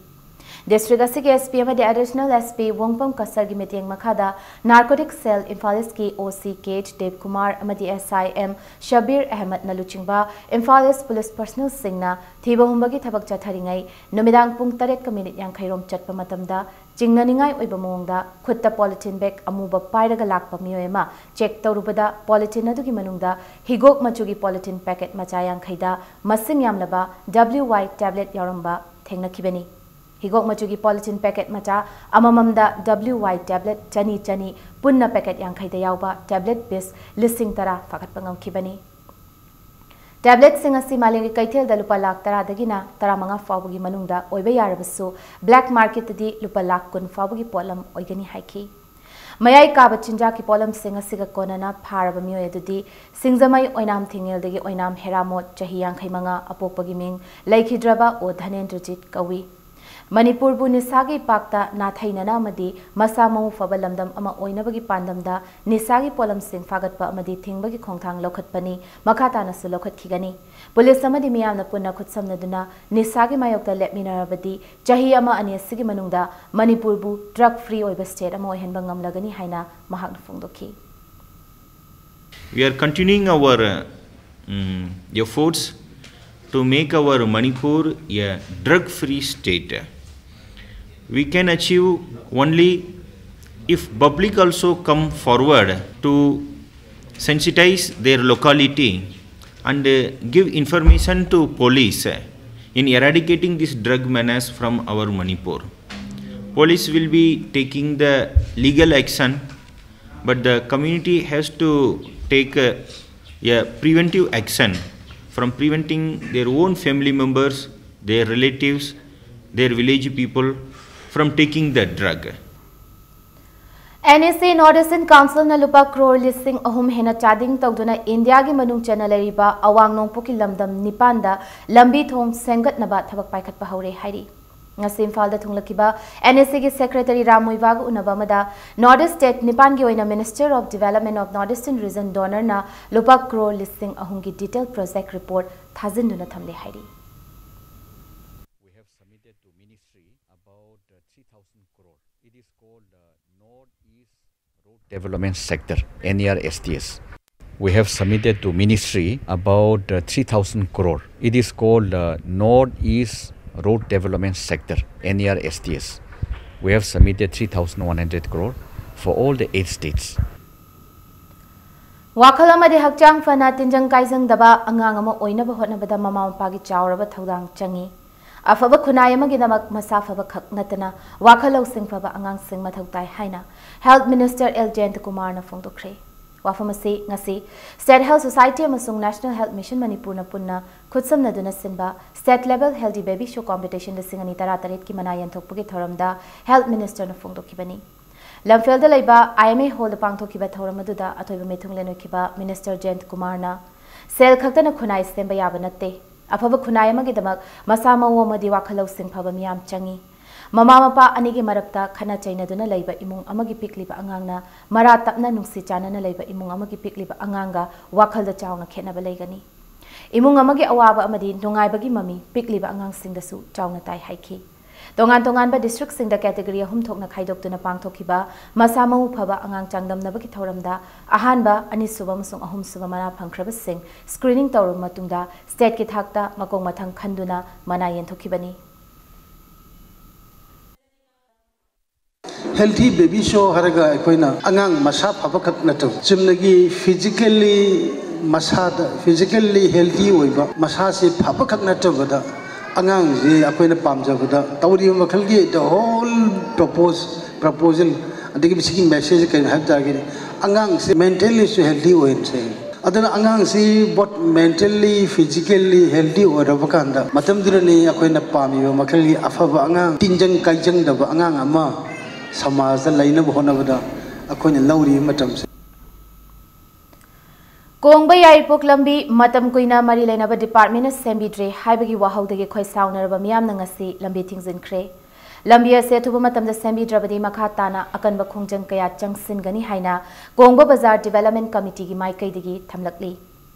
District ꯑꯁꯤꯒꯤ S P ꯑꯃꯗꯤ Additional S P ꯋꯣꯡꯄꯝ ꯀꯁꯔꯒꯤ ꯃꯤꯠꯌꯦꯡ ꯃꯈꯥꯗ Narcotic Cell ꯏꯝꯐꯥꯜ ꯏꯁꯀꯤ O C K H Debkumar ꯑꯃꯗꯤ S I M ꯁꯕꯤꯔ ꯑꯍꯃꯗꯅ ꯂꯨꯆꯤꯡꯕ ꯏꯝꯐꯥꯜ ꯏꯁ police personnel ꯁꯤꯡꯅ ꯊꯤꯕ ꯍꯨꯝꯕꯒꯤ ꯊꯕꯛ ꯆꯠꯊꯔꯤꯉꯩ ꯅꯨꯃꯤꯗꯥꯡ ꯄꯨꯡ ꯇꯔꯦꯠꯀ minute ꯌꯥꯡꯈꯩ ꯔꯣꯝ ꯆꯠꯄ ꯃꯇꯝꯗ ꯆꯤꯡꯅꯅꯤꯡꯉꯥꯏ ꯑꯣꯏꯕ ꯃꯑꯣꯡꯗ ꯈꯨꯠꯇ polythene bag ꯑꯃꯨꯕ ꯄꯥꯏꯔꯒ ꯂꯥꯛꯄ ꯃꯤꯑꯣꯏ ꯑꯃ check ꯇꯧꯔꯨꯕꯗ polythene ꯑꯗꯨꯒꯤ ꯃꯅꯨꯡꯗ ꯍꯤꯒꯣꯛ ꯃꯆꯨꯒꯤ polythene packet ꯃꯆꯥ ꯌꯥꯡꯈꯩꯗ ꯃꯁꯤꯡ ꯌꯥꯝꯂꯕ W Y tablet ꯌꯥꯎꯔꯝꯕ ꯊꯦꯡꯅꯈꯤꯕꯅꯤ꯫ ꯍꯤꯒꯣꯛ ꯃꯆꯨꯒꯤ polythene packet ꯃꯆꯥ ꯑꯃꯃꯝꯗ W Y tablet ꯆꯅꯤ ꯆꯅꯤ, ꯄꯨꯟꯅ packet ꯌꯥꯡꯈꯩꯗ ꯌꯥꯎꯕ tablet piece ꯂꯤꯁꯤꯡ ꯇꯔꯥ ꯐꯥꯒꯠꯄ ꯉꯝꯈꯤꯕꯅꯤ꯫ Tabletꯁꯤꯡ ꯑꯁꯤ ꯃꯥꯂꯦꯝꯒꯤ ꯀꯩꯊꯦꯜꯗ ꯂꯨꯄꯥ ꯂꯥꯈ ꯇꯔꯥꯗꯒꯤꯅ ꯇꯔꯥꯃꯉꯥ ꯐꯥꯎꯕꯒꯤ ꯃꯅꯨꯡꯗ ꯑꯣꯏꯕ ꯌꯥꯔꯕꯁꯨ, black marketꯇꯗꯤ ꯂꯨꯄꯥ ꯂꯥꯈ ꯀꯨꯟ ꯐꯥꯎꯕꯒꯤ ꯄꯣꯠꯂꯝ ꯑꯣꯏꯒꯅꯤ ꯍꯥꯏꯈꯤ꯫ ꯃꯌꯥꯏ ꯀꯥꯕ ꯆꯤꯟꯖꯥꯛꯀꯤ ꯄꯣꯠꯂꯝꯁꯤꯡ ꯑꯁꯤꯒ ꯀꯣꯟꯅꯅ ꯐꯥꯔꯕ ꯃꯤꯑꯣꯏ ꯑꯗꯨꯗꯤ ꯁꯤꯡꯖꯃꯩ ꯑꯣꯏꯅꯥꯝ ꯊꯤꯡꯉꯦꯜꯗꯒꯤ ꯑꯣꯏꯅꯥꯝ ꯍꯦꯔꯥꯃꯣꯠ, ꯆꯍꯤ ꯌꯥꯡꯈꯩ ꯃꯉꯥ, ꯑꯄꯣꯛꯄꯒꯤ ꯃꯤꯡ ꯂꯩꯈꯤꯗ꯭ꯔꯕ ꯑꯣ ꯙꯅꯦꯟꯗ꯭ꯔꯖꯤꯠ ꯀꯧꯏ꯫ ꯃꯅꯤꯄꯨꯔꯕꯨ ꯅꯤꯁꯥꯒꯤ ꯏꯄꯥꯛꯇ ꯅꯥꯊꯩꯅꯅ ꯑꯃꯗꯤ ꯃꯁꯥ ꯃꯎ ꯐꯕ ꯂꯝꯗꯝ ꯑꯃ ꯑꯣꯏꯅꯕꯒꯤ ꯄꯥꯟꯗꯝꯗ ꯅꯤꯁꯥꯒꯤ ꯄꯣꯠꯂꯝꯁꯤꯡ ꯐꯥꯒꯠꯄ ꯑꯃꯗꯤ ꯊꯤꯡꯕꯒꯤ ꯈꯣꯡꯊꯥꯡ ꯂꯧꯈꯠꯄꯅꯤ, ꯃꯈꯥ ꯇꯥꯅꯁꯨ ꯂꯧꯈꯠꯈꯤꯒꯅꯤ꯫ ꯄꯨꯂꯤꯁ ꯑꯃꯗꯤ ꯃꯤꯌꯥꯝꯅ ꯄꯨꯟꯅ ꯈꯨꯠꯁꯝꯅꯗꯨꯅ ꯅꯤꯁꯥꯒꯤ ꯃꯥꯌꯣꯛꯇ ꯂꯦꯞꯃꯤꯟꯅꯔꯕꯗꯤ ꯆꯍꯤ ꯑꯃ ꯑꯅꯤ ꯑꯁꯤꯒꯤ ꯃꯅꯨꯡꯗ ꯃꯅꯤꯄꯨꯔꯕꯨ drug free ꯑꯣꯏꯕ state ꯑꯃ ꯑꯣꯏꯍꯟꯕ ꯉꯝꯂꯒꯅꯤ ꯍꯥꯏꯅ ꯃꯍꯥꯛꯅ ꯐꯣꯡꯗꯣꯛꯈꯤ꯫ We are continuing our uh, mm, efforts to make our Manipur a drug free state. We can achieve only if public also come forward to sensitize their locality and uh, give information to police uh, in eradicating this drug menace from our Manipur. Police will be taking the legal action, but the community has to take a, a preventive action from preventing their own family members, their relatives, their village people from taking the drug. NEC North Eastern Councilꯅ ꯂꯨꯄꯥ ꯀ꯭ꯔꯣꯔ ꯂꯤꯁꯤꯡ ꯑꯍꯨꯝ ꯍꯦꯟꯅ ꯆꯥꯗꯤꯡ ꯇꯧꯗꯨꯅ ꯏꯟꯗꯤꯌꯥꯒꯤ ꯃꯅꯨꯡ ꯆꯟꯅ ꯂꯩꯔꯤꯕ ꯑꯋꯥꯡ ꯅꯣꯡꯄꯣꯛꯀꯤ ꯂꯝꯗꯝ ꯅꯤꯄꯥꯟꯗ ꯂꯝꯕꯤ ꯊꯣꯡ ꯁꯦꯝꯒꯠꯅꯕ ꯊꯕꯛ ꯄꯥꯏꯈꯠꯄ ꯍꯧꯔꯦ ꯍꯥꯏꯔꯤ꯫ ꯉꯁꯤ ꯏꯝꯐꯥꯜꯗ ꯊꯨꯡꯂꯛꯈꯤꯕ NECꯒꯤ secretary ꯔꯥꯝ ꯃꯨꯏꯕꯥꯒ ꯎꯅꯕ ꯑꯃꯗ North East state ꯅꯤꯄꯥꯟꯒꯤ ꯑꯣꯏꯅ Minister of Development of North Eastern Region DoNERꯅ ꯂꯨꯄꯥ ꯀ꯭ꯔꯣꯔ ꯂꯤꯁꯤꯡ ꯑꯍꯨꯝꯒꯤ detail project report ꯊꯥꯖꯤꯟꯗꯨꯅ ꯊꯝꯂꯦ ꯍꯥꯏꯔꯤ꯫ We have submitted to ministry about uh, three thousand crore. It is called uh, North East Road Development Sector, N E R S T S. We have submitted to ministry about uh, three thousand crore. It is called uh, North East Road Development Sector, N E R S T S. We have submitted three thousand one hundred crore for all the eight states. ꯋꯥꯈꯜ ꯑꯃꯗꯤ ꯍꯛꯆꯥꯡ ꯐꯅ ꯇꯤꯟꯖꯪ ꯀꯥꯏꯖꯪꯗꯕ ꯑꯉꯥꯡ ꯑꯃ ꯑꯣꯏꯅꯕ ꯍꯣꯠꯅꯕꯗ ꯃꯃꯥ ꯃꯄꯥꯒꯤ ꯆꯥꯎꯔꯕ ꯊꯧꯗꯥꯡ ꯆꯪꯏ꯫ ꯑꯐꯕ ꯈꯨꯟꯅꯥꯏ ꯑꯃꯒꯤꯗꯃꯛ ꯃꯁꯥ ꯐꯕ ꯈꯛ ꯅꯠꯇꯅ ꯋꯥꯈꯜ ꯂꯧꯁꯤꯡ ꯐꯕ ꯑꯉꯥꯡꯁꯤꯡ ꯃꯊꯧ ꯇꯥꯏ ꯍꯥꯏꯅ Health Minister L Jayantakumar ꯅ ꯐꯣꯡꯗꯣꯛꯈ꯭ꯔꯦ꯫ ꯋꯥꯐꯝ ꯑꯁꯤ ꯉꯁꯤ State Health Society ꯑꯃꯁꯨꯡ National Health Mission ꯃꯅꯤꯄꯨꯔꯅ ꯄꯨꯟꯅ ꯈꯨꯠꯁꯝꯅꯗꯨꯅ ꯁꯤꯟꯕ State Level Healthy Baby Show Competition ꯂꯤꯁꯤꯡ ꯑꯅꯤ ꯇꯔꯥꯇꯔꯦꯠꯀꯤ ꯃꯅꯥ ꯌꯦꯟꯊꯣꯛꯄꯒꯤ ꯊꯧꯔꯝꯗ Health Minister ꯅ ꯐꯣꯡꯗꯣꯛꯈꯤꯕꯅꯤ꯫ ꯂꯝꯐꯦꯜꯗ ꯂꯩꯕ I M A Hall ꯗ ꯄꯥꯡꯊꯣꯛꯈꯤꯕ ꯊꯧꯔꯝ ꯑꯗꯨꯗ ꯑꯊꯣꯏꯕ ꯃꯤꯊꯨꯡꯂꯦꯟ ꯑꯣꯏꯈꯤꯕ Minister Jayantakumar ꯅ ꯁꯦꯜ ꯈꯛꯇꯅ ꯈꯨꯟꯅꯥꯏ ꯁꯦꯝꯕ ꯌꯥꯕ ꯅꯠꯇꯦ꯫ ꯑꯐꯕ ꯈꯨꯟꯅꯥꯏ ꯑꯃꯒꯤꯗꯃꯛ ꯃꯁꯥ ꯃꯎ ꯑꯃꯗꯤ ꯋꯥꯈꯜ ꯂꯧꯁꯤꯡ ꯐꯕ ꯃꯤꯌꯥꯝ ꯆꯪꯏ꯫ ꯃꯃꯥ ꯃꯄꯥ ꯑꯅꯤꯒꯤ ꯃꯔꯛꯇ ꯈꯠꯅ ꯆꯩꯅꯗꯨꯅ ꯂꯩꯕ ꯏꯃꯨꯡ ꯑꯃꯒꯤ ꯄꯤꯛꯂꯤꯕ ꯑꯉꯥꯡꯅ ꯃꯔꯥ ꯇꯞꯅ ꯅꯨꯡꯁꯤ ꯆꯥꯟꯅꯅ ꯂꯩꯕ ꯏꯃꯨꯡ ꯑꯃꯒꯤ ꯄꯤꯛꯂꯤꯕ ꯑꯉꯥꯡꯒ ꯋꯥꯈꯜꯗ ꯆꯥꯎꯅ ꯈꯦꯠꯅꯕ ꯂꯩꯒꯅꯤ꯫ ꯏꯃꯨꯡ ꯑꯃꯒꯤ ꯑꯋꯥꯕ ꯑꯃꯗꯤ ꯅꯨꯡꯉꯥꯏꯕꯒꯤ ꯃꯃꯤ ꯄꯤꯛꯂꯤꯕ ꯑꯉꯥꯡꯁꯤꯡꯗꯁꯨ ꯆꯥꯎꯅ ꯇꯥꯏ ꯍꯥꯏꯈꯤ꯫ ꯇꯣꯉꯥꯟ ꯇꯣꯉꯥꯟꯕ district ꯁꯤꯡꯗ category ꯑꯍꯨꯝ ꯊꯣꯛꯅ ꯈꯥꯏꯗꯣꯛꯇꯨꯅ ꯄꯥꯡꯊꯣꯛꯈꯤꯕ ꯃꯁꯥ ꯃꯎ ꯐꯕ ꯑꯉꯥꯡ ꯆꯥꯡꯗꯝꯅꯕꯒꯤ ꯊꯧꯔꯝꯗ ꯑꯍꯥꯟꯕ, ꯑꯅꯤꯁꯨꯕ ꯑꯃꯁꯨꯡ ꯑꯍꯨꯝꯁꯨꯕ ꯃꯅꯥ ꯐꯪꯈ꯭ꯔꯕꯁꯤꯡ screening ꯇꯧꯔꯕ ꯃꯇꯨꯡꯗ state ꯀꯤ ꯊꯥꯛꯇ ꯃꯀꯣꯛ ꯃꯊꯪ ꯈꯟꯗꯨꯅ ꯃꯅꯥ ꯌꯦꯟꯊꯣꯛꯈꯤꯕꯅꯤ꯫ Healthy Baby Show ꯍꯥꯏꯔꯒ ꯑꯩꯈꯣꯏꯅ ꯑꯉꯥꯡ ꯃꯁꯥ ꯐꯕꯈꯛ ꯅꯠꯇꯕ, ꯆꯨꯝꯅꯒꯤ physically ꯃꯁꯥꯗ physically healthy ꯑꯣꯏꯕ, ꯃꯁꯥꯁꯦ ꯐꯕꯈꯛ ꯅꯠꯇꯕꯗ ꯑꯉꯥꯡꯁꯦ ꯑꯩꯈꯣꯏꯅ ꯄꯥꯝꯖꯕꯗ ꯇꯧꯔꯤꯕ ꯃꯈꯜꯒꯤ the whole propose proposal, ꯑꯗꯒꯤ ꯃꯁꯤꯒꯤ message ꯀꯩꯅꯣ ꯍꯥꯏꯕ ꯇꯥꯔꯒꯗꯤ ꯑꯉꯥꯡꯁꯦ mentally ꯁꯨ healthy ꯑꯣꯏꯍꯟꯁꯦ꯫ ꯑꯗꯨꯅ ꯑꯉꯥꯡꯁꯤ both mentally, physically healthy ꯑꯣꯏꯔꯕ ꯀꯥꯟꯗ ꯃꯇꯝꯗꯨꯗꯅꯤ ꯑꯩꯈꯣꯏꯅ ꯄꯥꯝꯃꯤꯕ ꯃꯈꯜꯒꯤ ꯑꯐꯕ ꯑꯉꯥꯡ, ꯇꯤꯟꯖꯪ ꯀꯥꯏꯖꯪꯗꯕ ꯑꯉꯥꯡ ꯑꯃ ꯁꯃꯥꯖꯗ ꯂꯩꯅꯕ ꯍꯣꯠꯅꯕꯗ ꯑꯩꯈꯣꯏꯅ ꯂꯧꯔꯤꯕ ꯃꯇꯝꯁꯦ꯫ ꯀꯣꯡꯕ ꯌꯥꯏꯔꯤꯄꯣꯛ ꯂꯝꯕꯤ ꯃꯇꯝ ꯀꯨꯏꯅ ꯃꯔꯤ ꯂꯩꯅꯕ department ꯅ ꯁꯦꯝꯕꯤꯗ꯭ꯔꯦ ꯍꯥꯏꯕꯒꯤ ꯋꯥꯍꯧꯗꯒꯤ ꯈꯣꯏꯁꯥꯎꯅꯔꯕ ꯃꯤꯌꯥꯝꯅ ꯉꯁꯤ ꯂꯝꯕꯤ ꯊꯤꯡꯖꯤꯟꯈ꯭ꯔꯦ꯫ ꯂꯝꯕꯤ ꯑꯁꯤ ꯑꯊꯨꯕ ꯃꯇꯝꯗ ꯁꯦꯝꯕꯤꯗ꯭ꯔꯕꯗꯤ ꯃꯈꯥ ꯇꯥꯅ ꯑꯀꯟꯕ ꯈꯣꯡꯖꯪ ꯀꯌꯥ ꯆꯪꯁꯤꯟꯒꯅꯤ ꯍꯥꯏꯅ ꯀꯣꯡꯕ ꯕꯖꯥꯔ Development Committee ꯒꯤ ꯃꯥꯏꯀꯩꯗꯒꯤ ꯊꯝꯂꯛꯂꯤ꯫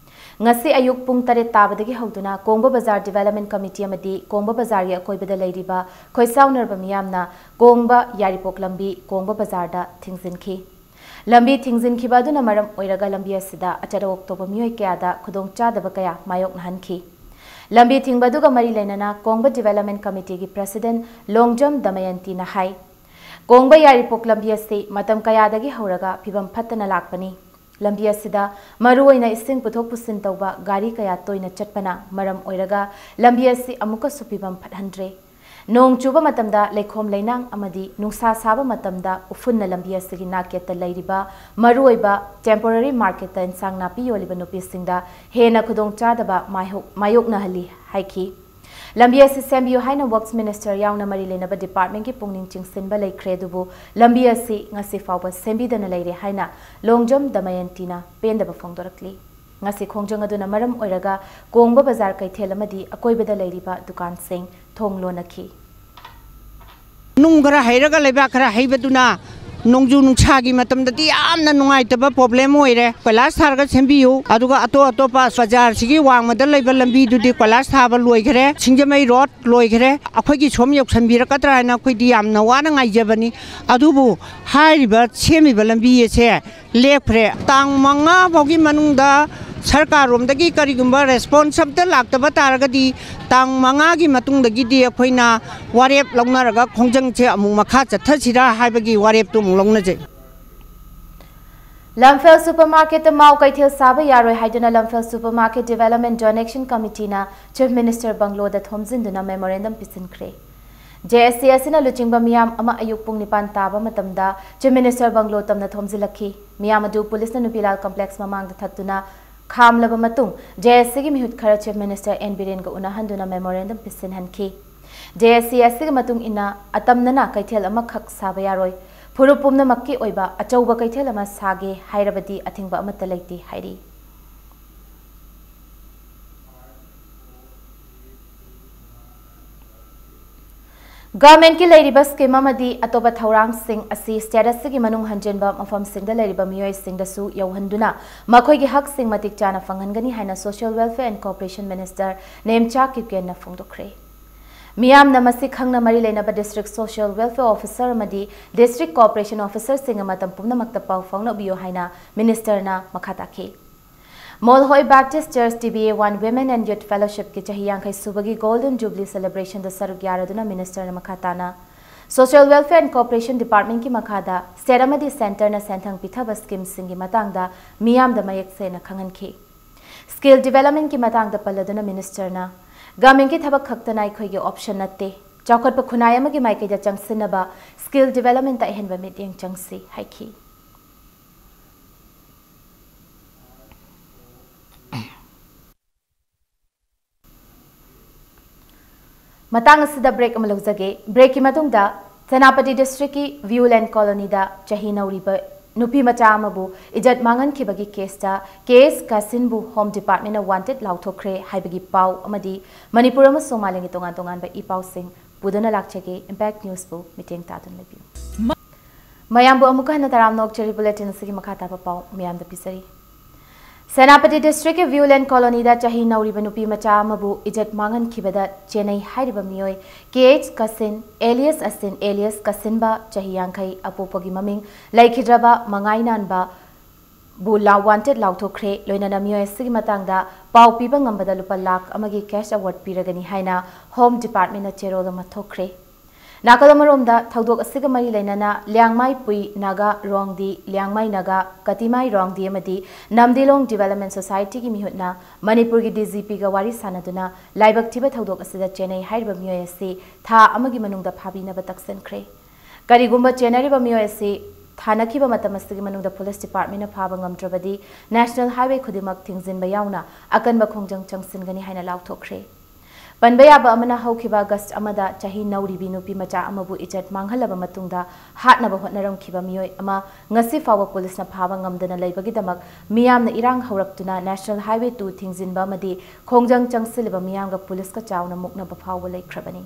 ꯉꯁꯤ ꯑꯌꯨꯛ ꯄꯨꯡ ꯇꯔꯦꯠ ꯇꯥꯕꯗꯒꯤ ꯍꯧꯗꯨꯅ ꯀꯣꯡꯕ ꯕꯖꯥꯔ Development Committee ꯑꯃꯗꯤ ꯀꯣꯡꯕ ꯕꯖꯥꯔꯒꯤ ꯑꯀꯣꯏꯕꯗ ꯂꯩꯔꯤꯕ ꯈꯣꯏꯁꯥꯎꯅꯔꯕ ꯃꯤꯌꯥꯝꯅ ꯀꯣꯡꯕ ꯌꯥꯏꯔꯤꯄꯣꯛ ꯂꯝꯕꯤ ꯀꯣꯡꯕ ꯕꯖꯥꯔꯗ ꯊꯤꯡꯖꯤꯟꯈꯤ꯫ ꯂꯝꯕꯤ ꯊꯤꯡꯖꯤꯟꯈꯤꯕ ꯑꯗꯨꯅ ꯃꯔꯝ ꯑꯣꯏꯔꯒ ꯂꯝꯕꯤ ꯑꯁꯤꯗ ꯑꯆꯠ ꯑꯋꯣꯛ ꯇꯧꯕ ꯃꯤꯑꯣꯏ ꯀꯌꯥꯗ ꯈꯨꯗꯣꯡꯆꯥꯗꯕ ꯀꯌꯥ ꯃꯥꯌꯣꯛꯅꯍꯟꯈꯤ꯫ ꯂꯝꯕꯤ ꯊꯤꯡꯕ ꯑꯗꯨꯒ ꯃꯔꯤ ꯂꯩꯅꯅ ꯀꯣꯡꯕ Development Committee ꯒꯤ President ꯂꯣꯡꯖꯝ ꯗꯃꯌꯟꯇꯤꯅ ꯍꯥꯏ, ꯀꯣꯡꯕ ꯌꯥꯏꯔꯤꯄꯣꯛ ꯂꯝꯕꯤ ꯑꯁꯤ ꯃꯇꯝ ꯀꯌꯥꯗꯒꯤ ꯍꯧꯔꯒ ꯐꯤꯕꯝ ꯐꯠꯇꯅ ꯂꯥꯛꯄꯅꯤ꯫ ꯂꯝꯕꯤ ꯑꯁꯤꯗ ꯃꯔꯨꯑꯣꯏꯅ ꯏꯁꯤꯡ ꯄꯨꯊꯣꯛ ꯄꯨꯁꯤꯟ ꯇꯧꯕ ꯒꯥꯔꯤ ꯀꯌꯥ ꯇꯣꯏꯅ ꯆꯠꯄꯅ ꯃꯔꯝ ꯑꯣꯏꯔꯒ ꯂꯝꯕꯤ ꯑꯁꯤ ꯑꯃꯨꯛꯀꯁꯨ ꯐꯤꯕꯝ ꯐꯠꯍꯟꯗ꯭ꯔꯦ꯫ ꯅꯣꯡ ꯆꯨꯕ ꯃꯇꯝꯗ ꯂꯩꯈꯣꯝ ꯂꯩꯅꯥꯡ ꯑꯃꯗꯤ ꯅꯨꯡꯁꯥ ꯁꯥꯕ ꯃꯇꯝꯗ ꯎꯐꯨꯟꯅ ꯂꯝꯕꯤ ꯑꯁꯤꯒꯤ ꯅꯥꯀꯦꯠꯇ ꯂꯩꯔꯤꯕ ꯃꯔꯨꯑꯣꯏꯕ temporary marketꯇ ꯏꯟꯁꯥꯡ ꯅꯥꯄꯤ ꯌꯣꯜꯂꯤꯕ ꯅꯨꯄꯤꯁꯤꯡꯗ ꯍꯦꯟꯅ ꯈꯨꯗꯣꯡꯆꯥꯗꯕ ꯃꯥꯌꯣꯛ-, ꯃꯥꯌꯣꯛꯅꯍꯜꯂꯤ ꯍꯥꯏꯈꯤ꯫ ꯂꯝꯕꯤ ꯑꯁꯤ ꯁꯦꯝꯕꯤꯌꯨ ꯍꯥꯏꯅ Works Minister ꯌꯥꯎꯅ ꯃꯔꯤ ꯂꯩꯅꯕ departmentꯀꯤ ꯄꯨꯛꯅꯤꯡ ꯆꯤꯡꯁꯤꯟꯕ ꯂꯩꯈ꯭ꯔꯦ, ꯑꯗꯨꯕꯨ ꯂꯝꯕꯤ ꯑꯁꯤ ꯉꯁꯤ ꯐꯥꯎꯕ ꯁꯦꯝꯕꯤꯗꯅ ꯂꯩꯔꯦ ꯍꯥꯏꯅ ꯂꯣꯡꯖꯝ ꯗꯃꯌꯟꯇꯤꯅ ꯄꯦꯟꯗꯕ ꯐꯣꯡꯗꯣꯔꯛꯂꯤ꯫ ꯉꯁꯤ ꯈꯣꯡꯖꯪ ꯑꯗꯨꯅ ꯃꯔꯝ ꯑꯣꯏꯔꯒ ꯀꯣꯡꯕ ꯕꯖꯥꯔ ꯀꯩꯊꯦꯜ ꯑꯃꯗꯤ ꯑꯀꯣꯏꯕꯗ ꯂꯩꯔꯤꯕ ꯗꯨꯀꯥꯟꯁꯤꯡ ꯊꯣꯡ ꯂꯣꯟꯅꯈꯤ꯫ ꯅꯨꯡ ꯈꯔ ꯍꯩꯔꯒ ꯂꯩꯕꯥꯛ ꯈꯔ ꯍꯩꯕꯗꯨꯅ ꯅꯣꯡꯖꯨ ꯅꯨꯡꯁꯥꯒꯤ ꯃꯇꯝꯗꯗꯤ ꯌꯥꯝꯅ ꯅꯨꯡꯉꯥꯏꯇꯕ problem ꯑꯣꯏꯔꯦ꯫ ꯀꯣꯏꯂꯥꯁ ꯊꯥꯔꯒ ꯁꯦꯝꯕꯤꯌꯨ, ꯑꯗꯨꯒ ꯑꯇꯣꯞ ꯑꯇꯣꯞꯄ ꯕꯖꯥꯔꯁꯤꯒꯤ ꯋꯥꯡꯃꯗ ꯂꯩꯕ ꯂꯝꯕꯤꯗꯨꯗꯤ ꯀꯣꯏꯂꯥꯁ ꯊꯥꯕ ꯂꯣꯏꯈꯔꯦ, ꯁꯤꯡꯖꯃꯩ road ꯂꯣꯏꯈꯔꯦ꯫ ꯑꯩꯈꯣꯏꯒꯤ ꯁꯣꯝ ꯌꯧꯁꯟꯕꯤꯔꯛꯀꯗ꯭ꯔꯥ ꯍꯥꯏꯅ ꯑꯩꯈꯣꯏꯗꯤ ꯌꯥꯝꯅ ꯋꯥꯅ ꯉꯥꯏꯖꯕꯅꯤ꯫ ꯑꯗꯨꯕꯨ ꯍꯥꯏꯔꯤꯕ ꯁꯦꯝꯃꯤꯕ ꯂꯝꯕꯤ ꯑꯁꯦ ꯂꯦꯞꯈ꯭ꯔꯦ꯫ ꯇꯥꯡ ꯃꯉꯥ ꯐꯥꯎꯒꯤ ꯃꯅꯨꯡꯗ ꯁꯔꯀꯥꯔꯔꯣꯝꯗꯒꯤ ꯀꯔꯤꯒꯨꯝꯕ response ꯑꯝꯇ ꯂꯥꯛꯇꯕ ꯇꯥꯔꯒꯗꯤ, ꯇꯥꯡ ꯃꯉꯥꯒꯤ ꯃꯇꯨꯡꯗꯒꯤꯗꯤ ꯑꯩꯈꯣꯏꯅ ꯋꯥꯔꯦꯞ ꯂꯧꯅꯔꯒ ꯈꯣꯡꯖꯪꯁꯦ ꯑꯃꯨꯛ ꯃꯈꯥ ꯆꯠꯊꯁꯤꯔꯥ ꯍꯥꯏꯕꯒꯤ ꯋꯥꯔꯦꯞꯇꯨ ꯑꯃꯨꯛ ꯂꯧꯅꯖꯩ꯫ ꯂꯝꯐꯦꯜ supermarketꯇ ꯃꯥꯎ ꯀꯩꯊꯦꯜ ꯁꯥꯕ ꯌꯥꯔꯣꯏ ꯍꯥꯏꯗꯨꯅ ꯂꯝꯐꯦꯜ Supermarket Development Donation Committeeꯅ Chief Minister ꯕꯪꯒ꯭ꯂꯣꯗ ꯊꯣꯝꯖꯤꯟꯗꯨꯅ memorandum ꯄꯤꯁꯤꯟꯈ꯭ꯔꯦ꯫ JAC ꯑꯁꯤꯅ ꯂꯨꯆꯤꯡꯕ ꯃꯤꯌꯥꯝ ꯑꯃ ꯑꯌꯨꯛ ꯄꯨꯡ ꯅꯤꯄꯥꯟ ꯇꯥꯕ ꯃꯇꯝꯗ Chief Minister ꯕꯪꯒ꯭ꯂꯣ ꯇꯝꯅ ꯊꯣꯝꯖꯤꯜꯂꯛꯈꯤ꯫ ꯃꯤꯌꯥꯝ ꯑꯗꯨ ꯄꯨꯂꯤꯁꯅ ꯅꯨꯄꯤꯂꯥꯜ complex ꯃꯃꯥꯡꯗ ꯊꯠꯇꯨꯅ ꯈꯥꯝꯂꯕ ꯃꯇꯨꯡ, JACꯒꯤ ꯃꯤꯍꯨꯠ ꯈꯔ Chief Minister ꯑꯦꯟ ꯕꯤꯔꯦꯟꯒ ꯎꯅꯍꯟꯗꯨꯅ memorandum ꯄꯤꯁꯤꯟꯍꯟꯈꯤ꯫ JAC ꯑꯁꯤꯒꯤ ꯃꯇꯨꯡ ꯏꯟꯅ, ꯑꯇꯝꯅꯅ ꯀꯩꯊꯦꯜ ꯑꯃꯈꯛ ꯁꯥꯕ ꯌꯥꯔꯣꯏ, ꯐꯨꯔꯨꯞ ꯄꯨꯝꯅꯃꯛꯀꯤ ꯑꯣꯏꯕ ꯑꯆꯧꯕ ꯀꯩꯊꯦꯜ ꯑꯃ ꯁꯥꯒꯦ ꯍꯥꯏꯔꯕꯗꯤ ꯑꯊꯤꯡꯕ ꯑꯃꯠꯇ ꯂꯩꯇꯦ ꯍꯥꯏꯔꯤ꯫ Governmentꯀꯤ ꯂꯩꯔꯤꯕ scheme ꯑꯃꯗꯤ ꯑꯇꯣꯞꯄ ꯊꯧꯔꯥꯡꯁꯤꯡ ꯑꯁꯤ state ꯑꯁꯤꯒꯤ ꯃꯅꯨꯡ ꯍꯟꯖꯤꯟꯕ ꯃꯐꯝꯁꯤꯡꯗ ꯂꯩꯔꯤꯕ ꯃꯤꯑꯣꯏꯁꯤꯡꯗꯁꯨ ꯌꯧꯍꯟꯗꯨꯅ ꯃꯈꯣꯏꯒꯤ ꯍꯛꯁꯤꯡ ꯃꯇꯤꯛ ꯆꯥꯅ ꯐꯪꯍꯟꯒꯅꯤ ꯍꯥꯏꯅ Social Welfare and Cooperation Minister Nemcha ꯀꯤꯞꯒꯦꯟꯅ ꯐꯣꯡꯗꯣꯛꯈ꯭ꯔꯦ꯫ ꯃꯤꯌꯥꯝꯅ ꯃꯁꯤ ꯈꯪꯅ ꯃꯔꯤ ꯂꯩꯅꯕ district social welfare officer ꯑꯃꯗꯤ district cooperation officerꯁꯤꯡꯒ ꯃꯇꯝ ꯄꯨꯝꯅꯃꯛꯇ ꯄꯥꯎ ꯐꯥꯎꯅꯕꯤꯌꯨ ꯍꯥꯏꯅ ministerꯅ ꯃꯈꯥ ꯇꯥꯈꯤ꯫ ꯃꯣꯜꯍꯣꯏ Baptist Church TBA One Women and Youth Fellowshipꯀꯤ ꯆꯍꯤ ꯌꯥꯡꯈꯩ ꯁꯨꯕꯒꯤ Golden Jubilee celebrationꯗ ꯁꯔꯨꯛ ꯌꯥꯔꯗꯨꯅ ministerꯅ ꯃꯈꯥ ꯇꯥꯅ Social Welfare and Cooperation Department ꯀꯤ ꯃꯈꯥꯗ state ꯑꯃꯗꯤ centre ꯅ ꯁꯦꯟꯊꯪ ꯄꯤꯊꯕ scheme ꯁꯤꯡꯒꯤ ꯃꯇꯥꯡꯗ ꯃꯤꯌꯥꯝꯗ ꯃꯌꯦꯛ ꯁꯦꯡꯅ ꯈꯪꯍꯟꯈꯤ꯫ Skill development ꯀꯤ ꯃꯇꯥꯡꯗ ꯄꯜꯂꯗꯨꯅ minister ꯅ, "Government ꯀꯤ ꯊꯕꯛ ꯈꯛꯇꯅ ꯑꯩꯈꯣꯏꯒꯤ option ꯅꯠꯇꯦ꯫ ꯆꯥꯎꯈꯠꯄ ꯈꯨꯟꯅꯥꯏ ꯑꯃꯒꯤ ꯃꯥꯏꯀꯩꯗ ꯆꯪꯁꯤꯟꯅꯕ skill development ꯇ ꯑꯍꯦꯟꯕ ꯃꯤꯠꯌꯦꯡ ꯆꯪꯁꯤ" ꯍꯥꯏꯈꯤ꯫ ꯃꯇꯥꯡ ꯑꯁꯤꯗ break ꯑꯃ ꯂꯧꯖꯒꯦ꯫ Break ꯀꯤ ꯃꯇꯨꯡꯗ ꯁꯦꯅꯥꯄꯇꯤ district ꯀꯤ Viewland Colony ꯗ ꯆꯍꯤ ꯅꯧꯔꯤꯕ ꯅꯨꯄꯤ ꯃꯆꯥ ꯑꯃꯕꯨ ꯏꯖꯠ ꯃꯥꯡꯍꯟꯈꯤꯕꯒꯤ case ꯇ K H ꯀꯥꯁꯤꯟꯕꯨ Home Department ꯅ wanted ꯂꯥꯎꯊꯣꯛꯈ꯭ꯔꯦ ꯍꯥꯏꯕꯒꯤ ꯄꯥꯎ ꯑꯃꯗꯤ ꯃꯅꯤꯄꯨꯔ ꯑꯃꯁꯨꯡ ꯃꯥꯂꯦꯝꯒꯤ ꯇꯣꯉꯥꯟ ꯇꯣꯉꯥꯟꯕ ꯏ ꯄꯥꯎꯁꯤꯡ ꯄꯨꯗꯨꯅ ꯂꯥꯛꯆꯒꯦ꯫ Impact News ꯕꯨ ꯃꯤꯠꯌꯦꯡ ꯇꯥꯗꯨꯅ ꯂꯩꯕꯤꯌꯨ꯫ ꯃꯌꯥꯝꯕꯨ ꯑꯃꯨꯛꯀ ꯍꯟꯅ ꯇꯔꯥꯝꯅ ꯑꯣꯛꯆꯔꯤ꯫ Bulletin ꯑꯁꯤꯒꯤ ꯃꯈꯥ ꯇꯥꯕ ꯄꯥꯎ ꯃꯤꯌꯥꯝꯗ ꯄꯤꯖꯔꯤ꯫ ꯁꯦꯅꯥꯄꯇꯤ district ꯀꯤ Viewland Colony ꯗ ꯆꯍꯤ ꯅꯧꯔꯤꯕ ꯅꯨꯄꯤ ꯃꯆꯥ ꯑꯃꯕꯨ ꯏꯖꯠ ꯃꯥꯡꯍꯟꯈꯤꯕꯗ ꯆꯦꯟꯅꯩ ꯍꯥꯏꯔꯤꯕ ꯃꯤꯑꯣꯏ K H ꯀꯥꯁꯤꯟ, alias ꯑꯁꯤꯟ, alias ꯀꯥꯁꯤꯟꯕ, ꯆꯍꯤ ꯌꯥꯡꯈꯩ, ꯑꯄꯣꯛꯄꯒꯤ ꯃꯃꯤꯡ ꯂꯩꯈꯤꯗ꯭ꯔꯕ ꯃꯉꯥꯏꯅꯥꯟꯕ ꯕꯨ ꯂꯥꯎ-, wanted ꯂꯥꯎꯊꯣꯛꯈ꯭ꯔꯦ꯫ ꯂꯣꯏꯅꯅ ꯃꯤꯑꯣꯏ ꯑꯁꯤꯒꯤ ꯃꯇꯥꯡꯗ ꯄꯥꯎ ꯄꯤꯕ ꯉꯝꯕꯗ ꯂꯨꯄꯥ ꯂꯥꯈ ꯑꯃꯒꯤ cash award ꯄꯤꯔꯒꯅꯤ ꯍꯥꯏꯅ Home Department ꯅ ꯆꯦꯔꯣꯜ ꯑꯃ ꯊꯣꯛꯈ꯭ꯔꯦ꯫ ꯅꯥꯀꯜ ꯑꯃꯔꯣꯝꯗ, ꯊꯧꯗꯣꯛ ꯑꯁꯤꯒ ꯃꯔꯤ ꯂꯩꯅꯅ ꯂꯤꯌꯥꯡꯃꯩ ꯄꯨꯏ ꯅꯥꯒꯥ ꯔꯣꯡꯗꯤ, ꯂꯤꯌꯥꯡꯃꯩ ꯅꯥꯒꯥ, ꯀꯇꯤꯃꯥꯏ ꯔꯣꯡꯗꯤ ꯑꯃꯗꯤ ꯅꯝꯗꯤꯂꯣꯡ Development Society ꯒꯤ ꯃꯤꯍꯨꯠꯅ ꯃꯅꯤꯄꯨꯔꯒꯤ D G P ꯒ ꯋꯥꯔꯤ ꯁꯥꯅꯗꯨꯅ ꯂꯥꯏꯕꯛ ꯊꯤꯕ ꯊꯧꯗꯣꯛ ꯑꯁꯤꯗ ꯆꯦꯟꯅꯩ ꯍꯥꯏꯔꯤꯕ ꯃꯤꯑꯣꯏ ꯑꯁꯤ ꯊꯥ ꯑꯃꯒꯤ ꯃꯅꯨꯡꯗ ꯐꯥꯕꯤꯅꯕ ꯇꯛꯁꯤꯟꯈ꯭ꯔꯦ꯫ ꯀꯔꯤꯒꯨꯝꯕ ꯆꯦꯟꯅꯔꯤꯕ ꯃꯤꯑꯣꯏ ꯑꯁꯤ ꯊꯥꯅꯈꯤꯕ ꯃꯇꯝ ꯑꯁꯤꯒꯤ ꯃꯅꯨꯡꯗ Police Department ꯅ ꯐꯥꯕ ꯉꯝꯗ꯭ꯔꯕꯗꯤ National Highway ꯈꯨꯗꯤꯡꯃꯛ ꯊꯤꯡꯖꯤꯟꯕ ꯌꯥꯎꯅ ꯑꯀꯟꯕ ꯈꯣꯡꯖꯪ ꯆꯪꯁꯤꯟꯒꯅꯤ ꯍꯥꯏꯅ ꯂꯥꯎꯊꯣꯛꯈ꯭ꯔꯦ꯫ ꯄꯟꯕ ꯌꯥꯕ ꯑꯃꯅ, ꯍꯧꯈꯤꯕ August ꯑꯃꯗ ꯆꯍꯤ ꯅꯧꯔꯤꯕꯤ ꯅꯨꯄꯤ ꯃꯆꯥ ꯑꯃꯕꯨ ꯏꯖꯠ ꯃꯥꯡꯍꯜꯂꯕ ꯃꯇꯨꯡꯗ ꯍꯥꯠꯅꯕ ꯍꯣꯠꯅꯔꯝꯈꯤꯕ ꯃꯤꯑꯣꯏ ꯑꯃ ꯉꯁꯤ ꯐꯥꯎꯕ Police ꯅ ꯐꯥꯕ ꯉꯝꯗꯅ ꯂꯩꯕꯒꯤꯗꯃꯛ ꯃꯤꯌꯥꯝꯅ ꯏꯔꯥꯡ ꯍꯧꯔꯛꯇꯨꯅ National Highway two ꯊꯤꯡꯖꯤꯟꯕ ꯑꯃꯗꯤ ꯈꯣꯡꯖꯪ ꯆꯪꯁꯤꯜꯂꯤꯕ ꯃꯤꯌꯥꯝꯒ Police ꯀ ꯆꯥꯎꯅ ꯃꯨꯛꯅꯕ ꯐꯥꯎꯕ ꯂꯩꯈ꯭ꯔꯕꯅꯤ꯫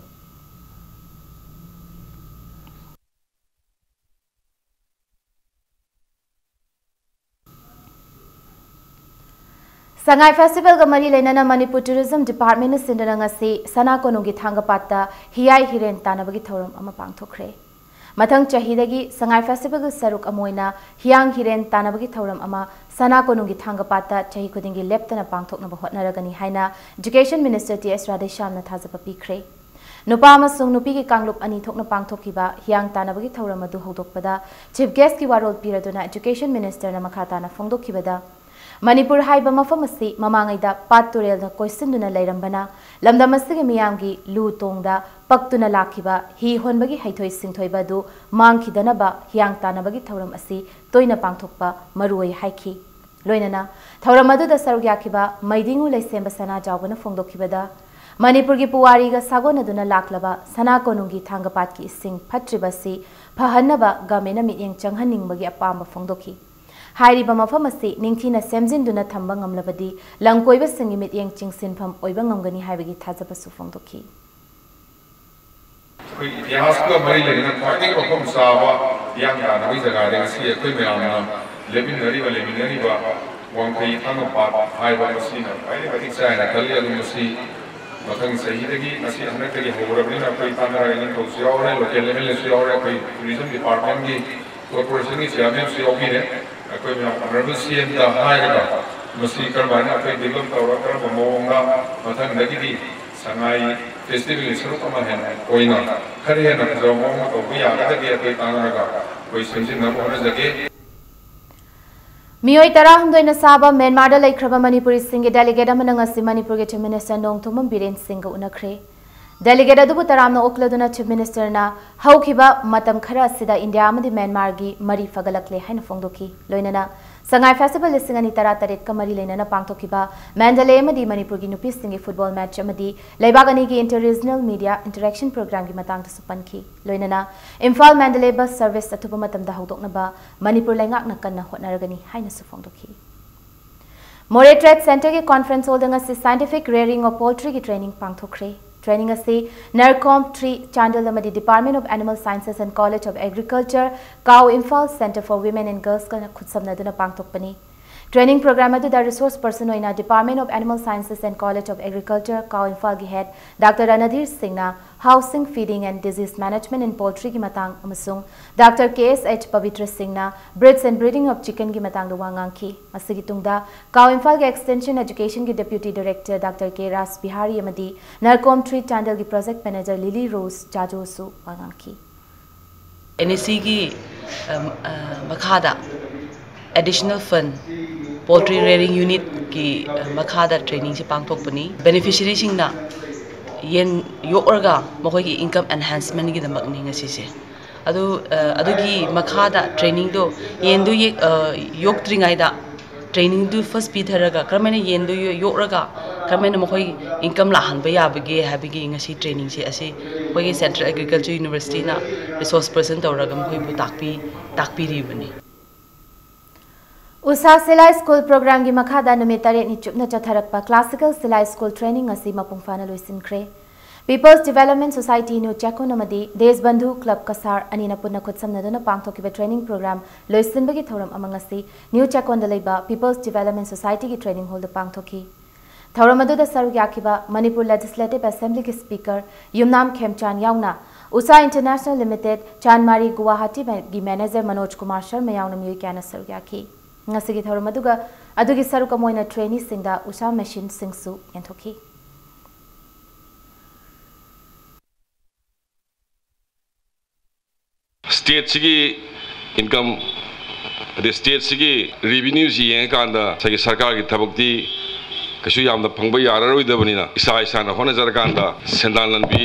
ꯁꯉꯥꯏ Festival ꯒ ꯃꯔꯤ ꯂꯩꯅꯅ Manipur Tourism Department ꯅ ꯁꯤꯟꯗꯨꯅ ꯉꯁꯤ ꯁꯅꯥ ꯀꯣꯅꯨꯡꯒꯤ ꯊꯥꯡꯒꯄꯥꯠꯇ ꯍꯤꯌꯥꯏ ꯍꯤꯔꯦꯟ ꯇꯥꯟꯅꯕꯒꯤ ꯊꯧꯔꯝ ꯑꯃ ꯄꯥꯡꯊꯣꯛꯈ꯭ꯔꯦ꯫ ꯃꯊꯪ ꯆꯍꯤꯗꯒꯤ ꯁꯉꯥꯏ Festival ꯒꯤ ꯁꯔꯨꯛ ꯑꯃ ꯑꯣꯏꯅ ꯍꯤꯌꯥꯡ ꯍꯤꯔꯦꯟ ꯇꯥꯟꯅꯕꯒꯤ ꯊꯧꯔꯝ ꯑꯃ ꯁꯅꯥ ꯀꯣꯅꯨꯡꯒꯤ ꯊꯥꯡꯒꯄꯥꯠꯇ ꯆꯍꯤ ꯈꯨꯗꯤꯡꯒꯤ ꯂꯦꯞꯇꯅ ꯄꯥꯡꯊꯣꯛꯅꯕ ꯍꯣꯠꯅꯔꯒꯅꯤ ꯍꯥꯏꯅ Education Minister T S Radheshyam ꯅ ꯊꯥꯖꯕ ꯄꯤꯈ꯭ꯔꯦ꯫ ꯅꯨꯄꯥ ꯑꯃꯁꯨꯡ ꯅꯨꯄꯤꯒꯤ ꯀꯥꯡꯂꯨꯞ ꯑꯅꯤ ꯊꯣꯛꯅ ꯄꯥꯡꯊꯣꯛꯈꯤꯕ ꯍꯤꯌꯥꯡ ꯇꯥꯟꯅꯕꯒꯤ ꯊꯧꯔꯝ ꯑꯗꯨ ꯍꯧꯗꯣꯛꯄꯗ Chief Guest ꯀꯤ ꯋꯥꯔꯣꯜ ꯄꯤꯔꯗꯨꯅ Education Minister ꯅ ꯃꯈꯥ ꯇꯥꯅ ꯐꯣꯡꯗꯣꯛꯈꯤꯕꯗ, ꯃꯅꯤꯄꯨꯔ ꯍꯥꯏꯕ ꯃꯐꯝ ꯑꯁꯤ ꯃꯃꯥꯡꯉꯩꯗ ꯄꯥꯠ ꯇꯨꯔꯦꯜꯅ ꯀꯣꯏꯁꯤꯟꯗꯨꯅ ꯂꯩꯔꯝꯕꯅ, ꯂꯝꯗꯝ ꯑꯁꯤꯒꯤ ꯃꯤꯌꯥꯝꯒꯤ ꯂꯨ ꯇꯣꯡꯗ ꯄꯛꯇꯨꯅ ꯂꯥꯛꯈꯤꯕ ꯍꯤ ꯍꯣꯟꯕꯒꯤ ꯍꯩꯊꯣꯏ ꯁꯤꯡꯊꯣꯏꯕ ꯑꯗꯨ ꯃꯥꯡꯈꯤꯗꯅꯕ ꯍꯤꯌꯥꯡ ꯇꯥꯟꯅꯕꯒꯤ ꯊꯧꯔꯝ ꯑꯁꯤ ꯇꯣꯏꯅ ꯄꯥꯡꯊꯣꯛꯄ ꯃꯔꯨꯑꯣꯏ ꯍꯥꯏꯈꯤ꯫ ꯂꯣꯏꯅꯅ ꯊꯧꯔꯝ ꯑꯗꯨꯗ ꯁꯔꯨꯛ ꯌꯥꯈꯤꯕ ꯃꯩꯗꯤꯡꯉꯨ ꯂꯩꯁꯦꯝꯕ ꯁꯅꯥꯖꯥꯎꯕꯅ ꯐꯣꯡꯗꯣꯛꯈꯤꯕꯗ, ꯃꯅꯤꯄꯨꯔꯒꯤ ꯄꯨꯋꯥꯔꯤꯒ ꯁꯥꯒꯣꯟꯅꯗꯨꯅ ꯂꯥꯛꯂꯕ ꯁꯅꯥ ꯀꯣꯅꯨꯡꯒꯤ ꯊꯥꯡꯒꯄꯥꯠꯀꯤ ꯏꯁꯤꯡ ꯐꯠꯇ꯭ꯔꯤꯕ ꯑꯁꯤ ꯐꯍꯟꯅꯕ government ꯅ ꯃꯤꯠꯌꯦꯡ ꯆꯪꯍꯟꯅꯤꯡꯕꯒꯤ ꯑꯄꯥꯝꯕ ꯐꯣꯡꯗꯣꯛꯈꯤ꯫ ꯍꯥꯏꯔꯤꯕ ꯃꯐꯝ ꯑꯁꯤ ꯅꯤꯡꯊꯤꯅ ꯁꯦꯝꯖꯤꯟꯗꯨꯅ ꯊꯝꯕ ꯉꯝꯂꯕꯗꯤ ꯂꯝꯀꯣꯏꯕꯁꯤꯡꯒꯤ ꯃꯤꯠꯌꯦꯡ ꯆꯤꯡꯁꯤꯟꯐꯝ ꯑꯣꯏꯕ ꯉꯝꯒꯅꯤ ꯍꯥꯏꯕꯒꯤ ꯊꯥꯖꯕꯁꯨ ꯐꯣꯡꯗꯣꯛꯈꯤ꯫ ꯑꯩꯈꯣꯏ ꯏꯇꯤꯍꯥꯁꯀ ꯃꯔꯤ ꯂꯩꯅꯅ ꯈ꯭ꯋꯥꯏꯗꯒꯤ ꯃꯐꯝ ꯆꯥꯕ ꯍꯤꯌꯥꯡ ꯇꯥꯟꯅꯕꯒꯤ ꯖꯒꯥꯗ ꯉꯁꯤ ꯑꯩꯈꯣꯏ ꯃꯌꯥꯝꯅ ꯂꯦꯞꯃꯤꯟꯅꯔꯤꯕ, ꯂꯩꯃꯤꯟꯅꯔꯤꯕ ꯋꯥꯡꯈꯩ ꯊꯥꯡꯒꯄꯥꯠ ꯍꯥꯏꯕ ꯃꯁꯤꯅ ꯈ꯭ꯋꯥꯏꯗꯒꯤ ꯃꯇꯤꯛ ꯆꯥꯏꯅ ꯈꯜꯂꯤ꯫ ꯑꯗꯨ ꯃꯁꯤ ꯃꯊꯪ ꯆꯍꯤꯗꯒꯤ, ꯉꯁꯤ ꯍꯟꯗꯛꯇꯒꯤ ꯍꯧꯔꯕꯅꯤꯅ ꯑꯩꯈꯣꯏ ꯇꯥꯟꯅꯔꯒ ꯏꯅꯤꯡꯊꯧꯁꯨ ꯌꯥꯎꯔꯦ, local MLA ꯁꯨ ꯌꯥꯎꯔꯦ, ꯑꯩꯈꯣꯏ tourism department ꯀꯤ corporation ꯒꯤ chairman ꯁꯨ ꯌꯥꯎꯕꯤꯔꯦ꯫ ꯑꯩꯈꯣꯏ ꯃꯌꯥꯝ honourable C M ꯗ ꯍꯥꯏꯔꯒ ꯃꯁꯤ ꯀꯔꯝꯍꯥꯏꯅ ꯑꯩꯈꯣꯏ develop ꯇꯧꯔꯒ ꯀꯔꯝꯕ ꯃꯑꯣꯡꯗ ꯃꯊꯪꯗꯒꯤꯗꯤ ꯁꯉꯥꯏ festival ꯒꯤ ꯁꯔꯨꯛ ꯑꯃ ꯍꯦꯟꯅ ꯑꯣꯏꯅ ꯈꯔ ꯍꯦꯟꯅ ꯐꯖꯕ ꯃꯑꯣꯡꯗ ꯇꯧꯕ ꯌꯥꯒꯗꯒꯦ ꯑꯩꯈꯣꯏ ꯇꯥꯟꯅꯔꯒ ꯑꯩꯈꯣꯏ ꯁꯦꯝꯖꯤꯟꯅꯕ ꯍꯣꯠꯅꯖꯒꯦ꯫ ꯃꯤꯑꯣꯏ ꯇꯔꯥꯍꯨꯝꯗꯣꯏꯅ ꯁꯥꯕ ꯃ꯭ꯌꯥꯟꯃꯥꯔꯗ ꯂꯩꯈ꯭ꯔꯕ ꯃꯅꯤꯄꯨꯔꯤꯁꯤꯡꯒꯤ delegate ꯑꯃꯅ ꯉꯁꯤ ꯃꯅꯤꯄꯨꯔꯒꯤ Chief Minister ꯅꯣꯡꯊꯣꯝꯕꯝ ꯕꯤꯔꯦꯟ ꯁꯤꯡꯒ ꯎꯅꯈ꯭ꯔꯦ꯫ Delegate ꯑꯗꯨꯕꯨ ꯇꯔꯥꯝꯅ ꯑꯣꯛꯂꯗꯨꯅ Chief Minister ꯅ ꯍꯧꯈꯤꯕ ꯃꯇꯝ ꯈꯔ ꯑꯁꯤꯗ ꯏꯟꯗꯤꯌꯥ ꯑꯃꯗꯤ ꯃ꯭ꯌꯥꯟꯃꯥꯔꯒꯤ ꯃꯔꯤ ꯐꯒꯠꯂꯛꯂꯦ ꯍꯥꯏꯅ ꯐꯣꯡꯗꯣꯛꯈꯤ꯫ ꯂꯣꯏꯅꯅ ꯁꯉꯥꯏ festival ꯂꯤꯁꯤꯡ ꯑꯅꯤ ꯇꯔꯥꯇꯔꯦꯠꯀ ꯃꯔꯤ ꯂꯩꯅꯅ ꯄꯥꯡꯊꯣꯛꯈꯤꯕ ꯃꯦꯟꯗꯂꯦ ꯑꯃꯗꯤ ꯃꯅꯤꯄꯨꯔꯒꯤ ꯅꯨꯄꯤꯁꯤꯡꯒꯤ football match ꯑꯃꯗꯤ ꯂꯩꯕꯥꯛ ꯑꯅꯤꯒꯤ inter-regional media interaction program ꯒꯤ ꯃꯇꯥꯡꯗꯁꯨ ꯄꯟꯈꯤ꯫ ꯂꯣꯏꯅꯅ ꯏꯝꯐꯥꯜ ꯃꯦꯟꯗꯂꯦ bus service ꯑꯊꯨꯕ ꯃꯇꯝꯗ ꯍꯧꯗꯣꯛꯅꯕ ꯃꯅꯤꯄꯨꯔ ꯂꯩꯉꯥꯛꯅ ꯀꯟꯅ ꯍꯣꯠꯅꯔꯒꯅꯤ ꯍꯥꯏꯅꯁꯨ ꯐꯣꯡꯗꯣꯛꯈꯤ꯫ ꯃꯣꯔꯦ Trade Centre ꯒꯤ conference hall ꯗ ꯉꯁꯤ scientific rearing of poultry ꯒꯤ training ꯄꯥꯡꯊꯣꯛꯈ꯭ꯔꯦ꯫ Training ꯑꯁꯤ NERCOM three ꯆꯥꯟꯗꯦꯜ ꯑꯃꯗꯤ Department of Animal Sciences and College of Agriculture, COW Imphal, Centre for Women and Girls ꯀꯅ ꯈꯨꯠꯁꯝꯅꯗꯨꯅ ꯄꯥꯡꯊꯣꯛꯄꯅꯤ꯫ Training program ꯑꯗꯨꯗ resource person ꯑꯣꯏꯅ Department of Animal Sciences and College of Agriculture, ꯀꯥꯎ ꯏꯝꯐꯥꯜꯒꯤ head Doctor ꯔꯅꯙꯤꯔ ꯁꯤꯡꯅ housing, feeding and disease management in poultryꯒꯤ ꯃꯇꯥꯡ ꯑꯃꯁꯨꯡ Doctor ꯀꯦ ꯑꯦꯁ H Pavitra ꯁꯤꯡꯅ breeds and breeding of chickenꯒꯤ ꯃꯇꯥꯡꯗ ꯋꯥ ꯉꯥꯡꯈꯤ꯫ ꯃꯁꯤꯒꯤ ꯇꯨꯡꯗ ꯀꯥꯎ ꯏꯝꯐꯥꯜꯒꯤ extension educationꯒꯤ deputy director Doctor ꯀꯦ ꯔꯥꯖ ꯕꯤꯍꯥꯔꯤ ꯑꯃꯗꯤ ꯅꯔꯀꯣꯝ ꯊ꯭ꯔꯤ ꯆꯥꯟꯗꯦꯜꯒꯤ project manager ꯂꯤꯂꯤ ꯔꯣꯁ ꯖꯥꯖꯣꯁꯨ ꯋꯥ ꯉꯥꯡꯈꯤ꯫ ꯑꯦꯟ ꯑꯦ ꯁꯤꯒꯤ ꯃꯈꯥꯗ additional fund poultry rearing unitꯀꯤ ꯃꯈꯥꯗ trainingꯁꯦ ꯄꯥꯡꯊꯣꯛꯄꯅꯤ꯫ Beneficiaryꯁꯤꯡꯅ ꯌꯦꯟ ꯌꯣꯛꯂꯒ ꯃꯈꯣꯏꯒꯤ income enhancementꯒꯤꯗꯃꯛꯅꯤ ꯉꯁꯤꯁꯦ꯫ ꯑꯗꯨ ꯑꯗꯨꯒꯤ ꯃꯈꯥꯗ trainingꯗꯣ ꯌꯦꯟꯗꯣ ꯌꯦꯛ- ꯌꯣꯛꯇ꯭ꯔꯤꯉꯩꯗ trainingꯗꯨ first ꯄꯤꯊꯔꯒ ꯀꯔꯝꯍꯥꯏꯅ ꯌꯦꯟꯗꯨ ꯌꯣ- ꯌꯣꯛꯂꯒ ꯀꯔꯝꯍꯥꯏꯅ ꯃꯈꯣꯏ income ꯂꯥꯛꯍꯟꯕ ꯌꯥꯕꯒꯦ ꯍꯥꯏꯕꯒꯤ ꯉꯁꯤ trainingꯁꯦ ꯑꯁꯤ ꯑꯩꯈꯣꯏꯒꯤ Central Agriculture Universityꯅ resource person ꯇꯧꯔꯒ ꯃꯈꯣꯏꯕꯨ ꯇꯥꯛꯄꯤ ꯇꯥꯛꯄꯤꯔꯤꯕꯅꯤ꯫ ꯎꯁꯥ ꯁꯤꯂꯥꯏ ꯁ꯭ꯀꯨꯜ ꯄ꯭ꯔꯣꯒ꯭ꯔꯥꯝꯒꯤ ꯃꯈꯥꯗ ꯅꯨꯃꯤꯠ ꯇꯔꯦꯠꯅꯤ ꯆꯨꯞꯅ ꯆꯠꯊꯔꯛꯄ classical ꯁꯤꯂꯥꯏ ꯁ꯭ꯀꯨꯜ training ꯑꯁꯤ ꯃꯄꯨꯡ ꯐꯥꯅ ꯂꯣꯏꯁꯤꯟꯈ꯭ꯔꯦ꯫ People's Development Society ꯅ꯭ꯌꯨ ꯆꯦꯛꯀꯣꯟ ꯑꯃꯗꯤ ꯗꯦꯁꯕꯟꯙꯨ ꯀ꯭ꯂꯕ ꯀꯁꯥꯔ ꯑꯅꯤꯅ ꯄꯨꯟꯅ ꯈꯨꯠꯁꯝꯅꯗꯨꯅ ꯄꯥꯡꯊꯣꯛꯈꯤꯕ training program ꯂꯣꯏꯁꯤꯟꯕꯒꯤ ꯊꯧꯔꯝ ꯑꯃ ꯉꯁꯤ ꯅ꯭ꯌꯨ ꯆꯦꯛꯀꯣꯟꯗ ꯂꯩꯕ People's Development Societyꯒꯤ training hallꯗ ꯄꯥꯡꯊꯣꯛꯈꯤ꯫ ꯊꯧꯔꯝ ꯑꯗꯨꯗ ꯁꯔꯨꯛ ꯌꯥꯈꯤꯕ ꯃꯅꯤꯄꯨꯔ Legislative Assemblyꯒꯤ Speaker ꯌꯨꯝꯅꯥꯝ ꯈꯦꯝꯆꯥꯟ ꯌꯥꯎꯅ ꯎꯁꯥ International Limited, ꯆꯥꯟꯃꯥꯔꯤ, ꯒꯨꯋꯥꯍꯥꯇꯤꯒꯤ manager Manoj Kumar Sharma ꯌꯥꯎꯅ ꯃꯤꯑꯣꯏ ꯀꯌꯥꯅ ꯁꯔꯨꯛ ꯌꯥꯈꯤ꯫ ꯉꯁꯤꯒꯤ ꯊꯧꯔꯝ ꯑꯗꯨꯒ ꯑꯗꯨꯒꯤ ꯁꯔꯨꯛ ꯑꯃ ꯑꯣꯏꯅ traineeꯁꯤꯡꯗ ꯎꯁꯥ machineꯁꯤꯡꯁꯨ ꯌꯦꯟꯊꯣꯛꯈꯤ꯫ Stateꯁꯤꯒꯤ income ꯑꯗꯩ stateꯁꯤꯒꯤ revenueꯁꯤ ꯌꯦꯡꯉꯀꯥꯟꯗ ꯉꯁꯥꯏꯒꯤ ꯁꯔꯀꯥꯔꯒꯤ ꯊꯕꯛꯇꯤ ꯀꯩꯁꯨ ꯌꯥꯝꯅ ꯐꯪꯕ ꯌꯥꯔꯔꯣꯏꯗꯕꯅꯤꯅ ꯏꯁꯥ ꯏꯁꯥꯅ ꯍꯣꯠꯅꯖꯔꯀꯥꯟꯗ ꯁꯦꯟꯗꯥꯟ ꯂꯝꯕꯤ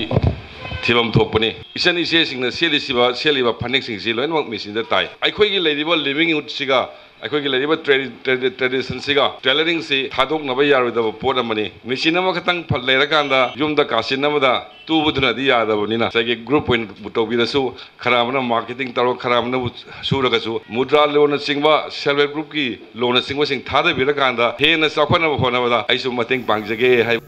ꯊꯤꯐꯝ ꯊꯣꯛꯄꯅꯤ꯫ ꯏꯆꯟ ꯏꯆꯦꯁꯤꯡꯅ ꯁꯦꯠꯂꯤꯁꯤꯕ ꯁꯦꯠꯂꯤꯕ ꯐꯅꯦꯛꯁꯤꯡꯁꯤ ꯂꯣꯏꯅꯃꯛ machineꯗ ꯇꯥꯏ꯫ ꯑꯩꯈꯣꯏꯒꯤ ꯂꯩꯔꯤꯕ livelihoodꯁꯤꯒ ꯑꯩꯈꯣꯏꯒꯤ ꯂꯩꯔꯤꯕ traditionꯁꯤꯒ tailoringꯁꯤ ꯊꯥꯗꯣꯛꯅꯕ ꯌꯥꯔꯣꯏꯗꯕ ꯄꯣꯠ ꯑꯃꯅꯤ꯫ Machine ꯑꯃꯈꯛꯇꯪ ꯂꯩꯔꯀꯥꯟꯗ ꯌꯨꯝꯗ ꯀꯥꯆꯤꯟ ꯑꯃꯗ ꯇꯨꯕꯗꯨꯅꯗꯤ ꯌꯥꯗꯕꯅꯤꯅ ꯉꯁꯥꯏꯒꯤ group ꯑꯣꯏꯅ ꯇꯧꯕꯤꯔꯁꯨ ꯈꯔ ꯑꯃꯅ marketing ꯇꯧꯔꯒ ꯈꯔ ꯑꯃꯅꯕꯨ ꯁꯨꯔꯒꯁꯨ ꯃꯨꯗ꯭ꯔꯥ loanꯅꯆꯤꯡꯕ self help groupꯀꯤ loanꯅꯆꯤꯡꯕꯁꯤꯡ ꯊꯥꯗꯕꯤꯔꯀꯥꯟꯗ ꯍꯦꯟꯅ ꯆꯥꯎꯈꯠꯅꯕ ꯍꯣꯠꯅꯕꯗ ꯑꯩꯁꯨ ꯃꯇꯦꯡ ꯄꯥꯡꯖꯒꯦ ꯍꯥꯏ꯫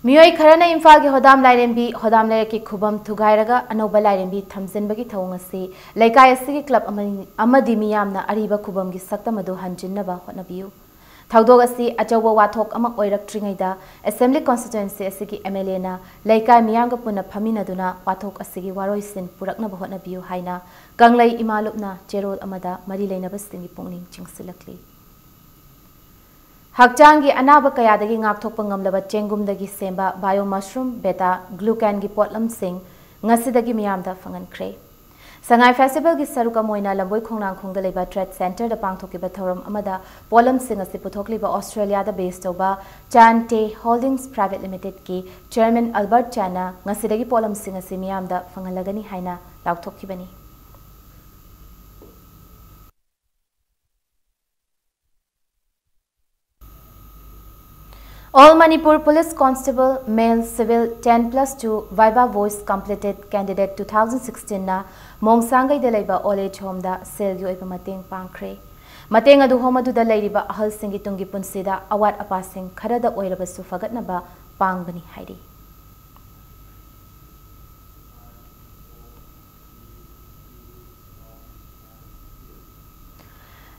ꯃꯤꯑꯣꯏ ꯈꯔꯅ ꯏꯝꯐꯥꯜꯒꯤ ꯍꯣꯗꯥꯝ ꯂꯥꯏꯔꯦꯝꯕꯤ, ꯍꯣꯗꯥꯝ ꯂꯩꯔꯛꯀꯤ ꯈꯨꯕꯝ ꯊꯨꯒꯥꯏꯔꯒ ꯑꯅꯧꯕ ꯂꯥꯏꯔꯦꯝꯕꯤ ꯊꯝꯖꯤꯟꯕꯒꯤ ꯊꯧꯑꯣꯡ ꯑꯁꯤ ꯂꯩꯀꯥꯏ ꯑꯁꯤꯒꯤ ꯀ꯭ꯂꯕ ꯑꯃꯅꯤ ꯑꯃꯗꯤ ꯃꯤꯌꯥꯝꯅ ꯑꯔꯤꯕ ꯈꯨꯕꯝꯒꯤ ꯁꯛꯇꯝ ꯑꯗꯨ ꯍꯟꯖꯤꯟꯅꯕ ꯍꯣꯠꯅꯕꯤꯌꯨ꯫ ꯊꯧꯗꯣꯛ ꯑꯁꯤ ꯑꯆꯧꯕ ꯋꯥꯊꯣꯛ ꯑꯃ ꯑꯣꯏꯔꯛꯇ꯭ꯔꯤꯉꯩꯗ ꯑꯦꯁꯦꯝꯕ꯭ꯂꯤ ꯀꯣꯟꯁꯇꯤꯇ꯭ꯋꯦꯟꯁꯤ ꯑꯁꯤꯒꯤ ꯑꯦꯝ ꯑꯦꯜ ꯑꯦꯅ ꯂꯩꯀꯥꯏ ꯃꯤꯌꯥꯝꯒ ꯄꯨꯟꯅ ꯐꯝꯃꯤꯟꯅꯗꯨꯅ ꯋꯥꯊꯣꯛ ꯑꯁꯤꯒꯤ ꯋꯥꯔꯣꯏꯁꯤꯟ ꯄꯨꯔꯛꯅꯕ ꯍꯣꯠꯅꯕꯤꯌꯨ ꯍꯥꯏꯅ ꯀꯪꯂꯩ ꯏꯃꯥ ꯂꯨꯞꯅ ꯆꯦꯔꯣꯜ ꯑꯃꯗ ꯃꯔꯤ ꯂꯩꯅꯕꯁꯤꯡꯒꯤ ꯄꯨꯛꯅꯤꯡ ꯆꯤꯡꯁꯤꯜꯂꯛꯂꯤ꯫ ꯍꯛꯆꯥꯡꯒꯤ ꯑꯅꯥꯕ ꯀꯌꯥꯗꯒꯤ ꯉꯥꯛꯊꯣꯛꯄ ꯉꯝꯂꯕ ꯆꯦꯡꯒꯨꯝꯗꯒꯤ ꯁꯦꯝꯕ bio mushroom beta glucanꯒꯤ ꯄꯣꯠꯂꯝꯁꯤꯡ ꯉꯁꯤꯗꯒꯤ ꯃꯤꯌꯥꯝꯗ ꯐꯪꯍꯟꯈ꯭ꯔꯦ꯫ ꯁꯉꯥꯏ ꯐꯦꯁꯇꯤꯚꯦꯜꯒꯤ ꯁꯔꯨꯛ ꯑꯃ ꯑꯣꯏꯅ ꯂꯝꯕꯣꯏ ꯈꯣꯡꯅꯥꯡꯈꯣꯡꯗ ꯂꯩꯕ ꯇ꯭ꯔꯦꯗ ꯁꯦꯟꯇꯔꯗ ꯄꯥꯡꯊꯣꯛꯈꯤꯕ ꯊꯧꯔꯝ ꯑꯃꯗ ꯄꯣꯠꯂꯝꯁꯤꯡ ꯑꯁꯤ ꯄꯨꯊꯣꯛꯂꯤꯕ ꯑꯣꯁꯇ꯭ꯔꯦꯂꯤꯌꯥꯗ ꯕꯦꯁ ꯇꯧꯕ ꯆꯥꯟ ꯇꯦ ꯍꯣꯜꯗꯤꯡꯁ ꯄ꯭ꯔꯥꯏꯚꯦꯠ ꯂꯤꯃꯤꯇꯦꯗꯀꯤ ꯆꯦꯌꯔꯃꯦꯟ ꯑꯜꯕꯔꯠ ꯆꯥꯟꯅ ꯉꯁꯤꯗꯒꯤ ꯄꯣꯠꯂꯝꯁꯤꯡ ꯑꯁꯤ ꯃꯤꯌꯥꯝꯗ ꯐꯪꯍꯜꯂꯒꯅꯤ ꯍꯥꯏꯅ ꯂꯥꯎꯊꯣꯛꯈꯤꯕꯅꯤ꯫ All Manipur Police Constable Male Civil ten plus two Viva Voice Completed Candidate two thousand sixteen ꯅ ꯃꯣꯡꯁꯥꯡꯒꯩꯗ ꯂꯩꯕ old age homeꯗ ꯁꯦꯜꯒꯤ ꯑꯣꯏꯕ ꯃꯇꯦꯡ ꯄꯥꯡꯈ꯭ꯔꯦ꯫ ꯃꯇꯦꯡ ꯑꯗꯨ home ꯑꯗꯨꯗ ꯂꯩꯔꯤꯕ ꯑꯍꯜꯁꯤꯡꯒꯤ ꯇꯨꯡꯒꯤ ꯄꯨꯟꯁꯤꯗ ꯑꯋꯥꯠ ꯑꯄꯥꯁꯤꯡ ꯈꯔꯗ ꯑꯣꯏꯔꯕꯁꯨ ꯐꯒꯠꯅꯕ ꯄꯥꯡꯕꯅꯤ ꯍꯥꯏꯔꯤ꯫